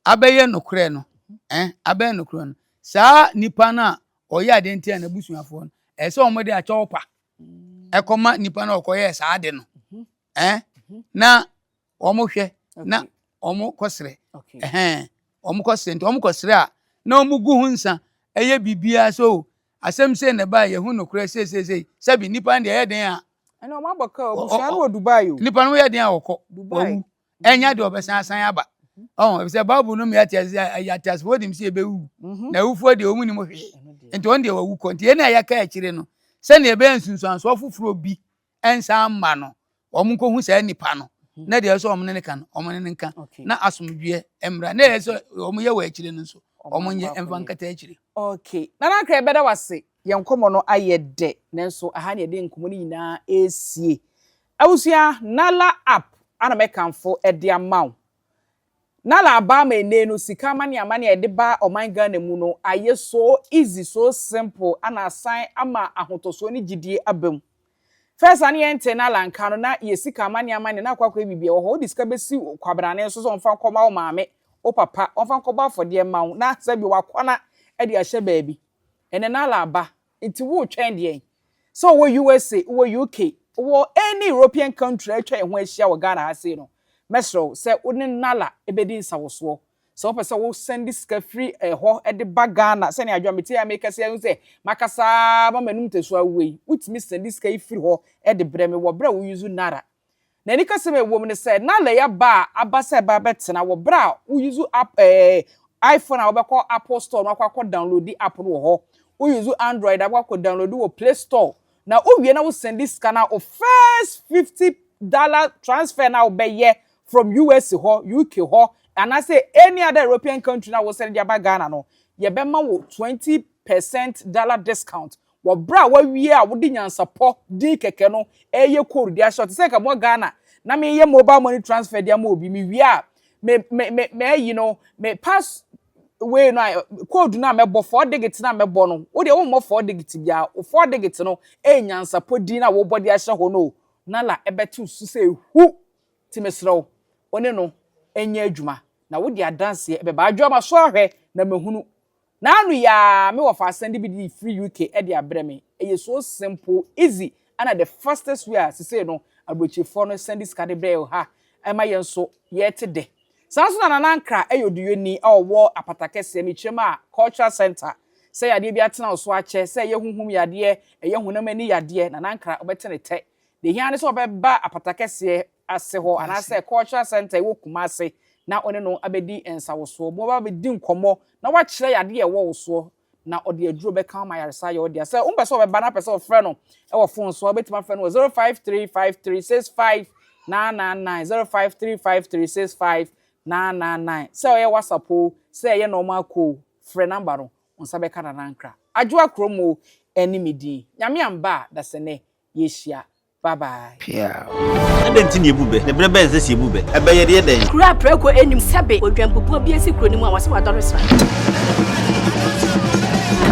abɛyɛ nokorɛ no, eh, abɛyɛ nokorɛ no, saa nipa no a ɔyɛ adeɛ ntia n'abusuafoɔ no, ɛsɛ sɛ wɔde akyɛw pa ɛkɔma nipa no a ɔkɔyɛɛ saa ade no, eh, na wɔhwɛ na wɔkɔsrɛ ɛhɛn wɔkɔsrɛ nti wɔkɔsrɛ a na wɔgu ho nsa ɛyɛ biribiara sɛ o asɛm sei na ɛbaa yɛhu nokorɛ sei sei sei sɛbi nipa no deɛ ɛyɛ den a ɛna wɔn abɔ ka abusua no wɔ Dubai o nipa no yɛ den a wɔkɔ wɔwu ɛnya deɛ ɔbɛsan asan aba ɔn efisɛ Bible no mu yɛ ate ase ɛyɛ ate asefoɔ nim sɛ yɛbɛwu mhm. na awufoɔ deɛ wɔn nim hwee nti wɔn deɛ wɔwu kɔ nti yɛn a yɛka akyire no sɛnea ɛbɛyɛ nsunsuansoɔ foforɔ bi nsan mma no, wɔnkɔhu saa nipa no na deɛ ɛsɛ wɔn ne no ka no, wɔn ne no nka na asomdwoeɛ mmra. Na ɛyɛ sɛ wɔyɛ wɔ akyire no nso, wɔnyɛ mfa nkata akyire. Okay. Nana Ankrah yɛbɛda wo ase. Yɛn nkɔmmɔ no ayɛ dɛ nanso aha na yɛde nkɔmmɔ no nyinaa resie. Abusua, Nala app ana mɛkamfo de ama wo. Nala aba ama ɛnɛ no sika amane amane a yɛde ba ɔman Ghana mu no ayɛ so easy, so simple ana asan ama ahotɔsoɔ ne gyidie aba mu. First a na yɛnte Nala nka no na yɛ sika amane amane na akɔ akɔyɛ biribi ɛwɔ hɔ wode sika bɛsi kwabrane so sɛ ɔmfa nkɔma wo maame, wo papa, ɔmfa nkɔbɔ afɔdeɛ mma wo na sɛbi wakɔna de ahyɛ baabi. Ɛnɛ Nala aba Nti woretwɛn deɛn? Sɛ wowɔ USA, wowɔ UK, wowɔ any European country a atwa yɛn ho ahyia wɔ Ghana ha sei no, mɛsrɛ wo sɛ wo ne Nala bɛdi nsawosoɔ. Sɛ wopɛ sɛ wo sɛnde sika firi ɛhɔ de ba Ghana, sɛnea adwo a mete a mekasa yi ahu sɛ makasa ara ma m'anum ntasuo awu yi, wotumi sɛnde sika yi firi hɔ de brɛ me wɔ berɛ a wo use Nara. Na anikasɛm a ɛwom ne sɛ, na Leah ba a aba sɛ ɛba abɛtena wɔ bere a wo use app ɛɛ iPhone a wobɛkɔ Apple store no akɔ akɔ downloadi app no wɔ hɔ. Wo use Android a wobɛkɔ akɔ downloadi wɔ Play store. Na wowie na wo sɛndi sika no a, wo first $50 transfer no a wobɛyɛ from US hɔ, UK hɔ, anaasɛ any other European country no a wo sɛndi de aba Ghana no, yɛbɛma wo 20% dollar discount Wɔ berɛ a woawie a wode nyansapɔ din kɛkɛ no reyɛ code de ahyɛ hɔ, te sɛ nka mowɔ Ghana na mereyɛ mobile money transfer de ama obi, mewie a me me me m'ayi no, me pass wei no a code no a mɛbɔ, 4 digit no a mɛbɔ no, wo deɛ wommɔ 4 digit biara, wo 4 digit no ɛyɛ nyansapɔ din a wobɔ de ahyɛ hɔ no o, Nala ɛbɛte wo so sɛ hu, nti mesrɛ wo, wo ne no nyɛ adwuma na wode adanseɛ ɛbɛba. Adwoa maso ahwɛ na mahunu. Naanu yi aa me wɔfa asan de bi de firi UK de abrɛ me. Ɛyɛ so simple, easy ɛna the fastest way a sesei no abrokyirefoɔ no sɛnde sika de brɛ yɛn ha ɛma yɛn nso yɛte dɛ. Saa nso na Nana Ankrah ɛyɛ oduyɔni a ɔwɔ Apata Kɛseɛ, mekyerɛ mu a Cultural Centre. Sɛ yadeɛ bi atena wo so akyɛ, sɛ ɛyɛ honhom yadeɛ, ɛyɛ honam ani yadeɛ, Nana Ankrah wobɛte ne tɛ. Deɛ ɛhia ara ne sɛ ɔbɛba Apata Kɛseɛ ase hɔ anaasɛ Cultural Centre ɛwɔ Kumase na ɔne no abɛdi nsawosoɔ. Mobɛba abɛdi nkɔmmɔ na wakyerɛ yadeɛ a ɛwɔ wo soɔ na ɔde aduro bɛka wo ma ayaresa ayɛ wo dea. Sɛ wompɛ sɛ ɔbɛba na wopɛ sɛ wofrɛ no wɔ phone so a, wobɛtumi afrɛ no wɔ 0535365999, 0535365999. 999. Sɛ ɔyɛ WhatsApp o, sɛ ɛyɛ normal call o, frɛ number no, wo nsa bɛka Nana Nkra. Adwoa Kurom o, ɛne me din. Nyame amba a, dasɛnɛ yɛhyia. Bye bye. Piaw. Adɛn nti na yɛbu bɛ? Na berɛ bɛn na ɛsɛ sɛ yɛbu bɛ? Ɛbɛyɛ deɛ dɛn? Kuro a prako nnim sɛbe odwanbubuo bi asi kuro no mu a wɔse wadɔre sra.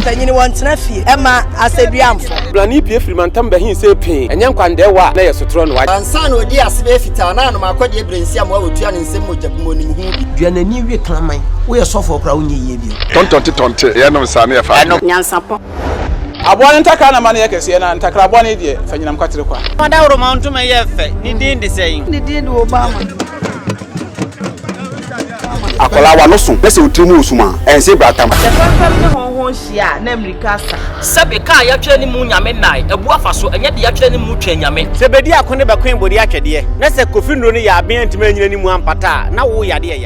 Mpanyin wɔntena fie ɛma asɛduamfo. Brane pue firi mantam bɛhe see pee, ɛnyɛ nkwandɛɛwa a na ɛyɛ sotorɔ no. Ansa na ɔdii ase bɛyɛ fitaa na anom akɔdeɛ berɛ nsi amoa wɔtua ne nsam mogya bi mu ɔnim ho bi. Dua n'ani we kraman. Woyɛ sɔfoɔ koraa wonyɛ yie bio. Tɔntɔnte tɔnte, yɛnom saa na yɛfa adeɛ. Nyansapɔ. Aboa no ntakra na ma no yɛ kɛseɛ, na ntakra bɔne deɛ, fa nyinam kwatere kwa. Ɔdawuroma ntoma yɛ fɛ, ne din de sɛn? Ne din de Obama. Akwadaa w'ano so na sɛ wo tiri mu wɔ sum a, ɛnse bratam. Sɛ fɛmfɛm ne hɔnhɔn hyia a, na mmirika asa. Sɛbe ka a yɛatwerɛ ne mu Nyame nnae, abu afa so, ɛnyɛ deɛ yɛatwerɛ ne mu Twɛn Nyame. Sɛ bedi ako ne bɛkoe bode atwɛdeɛ, na sɛ Kofi nnuro no yɛ aben antumi anyina ne mu ampata a, na wo yadeɛ ya.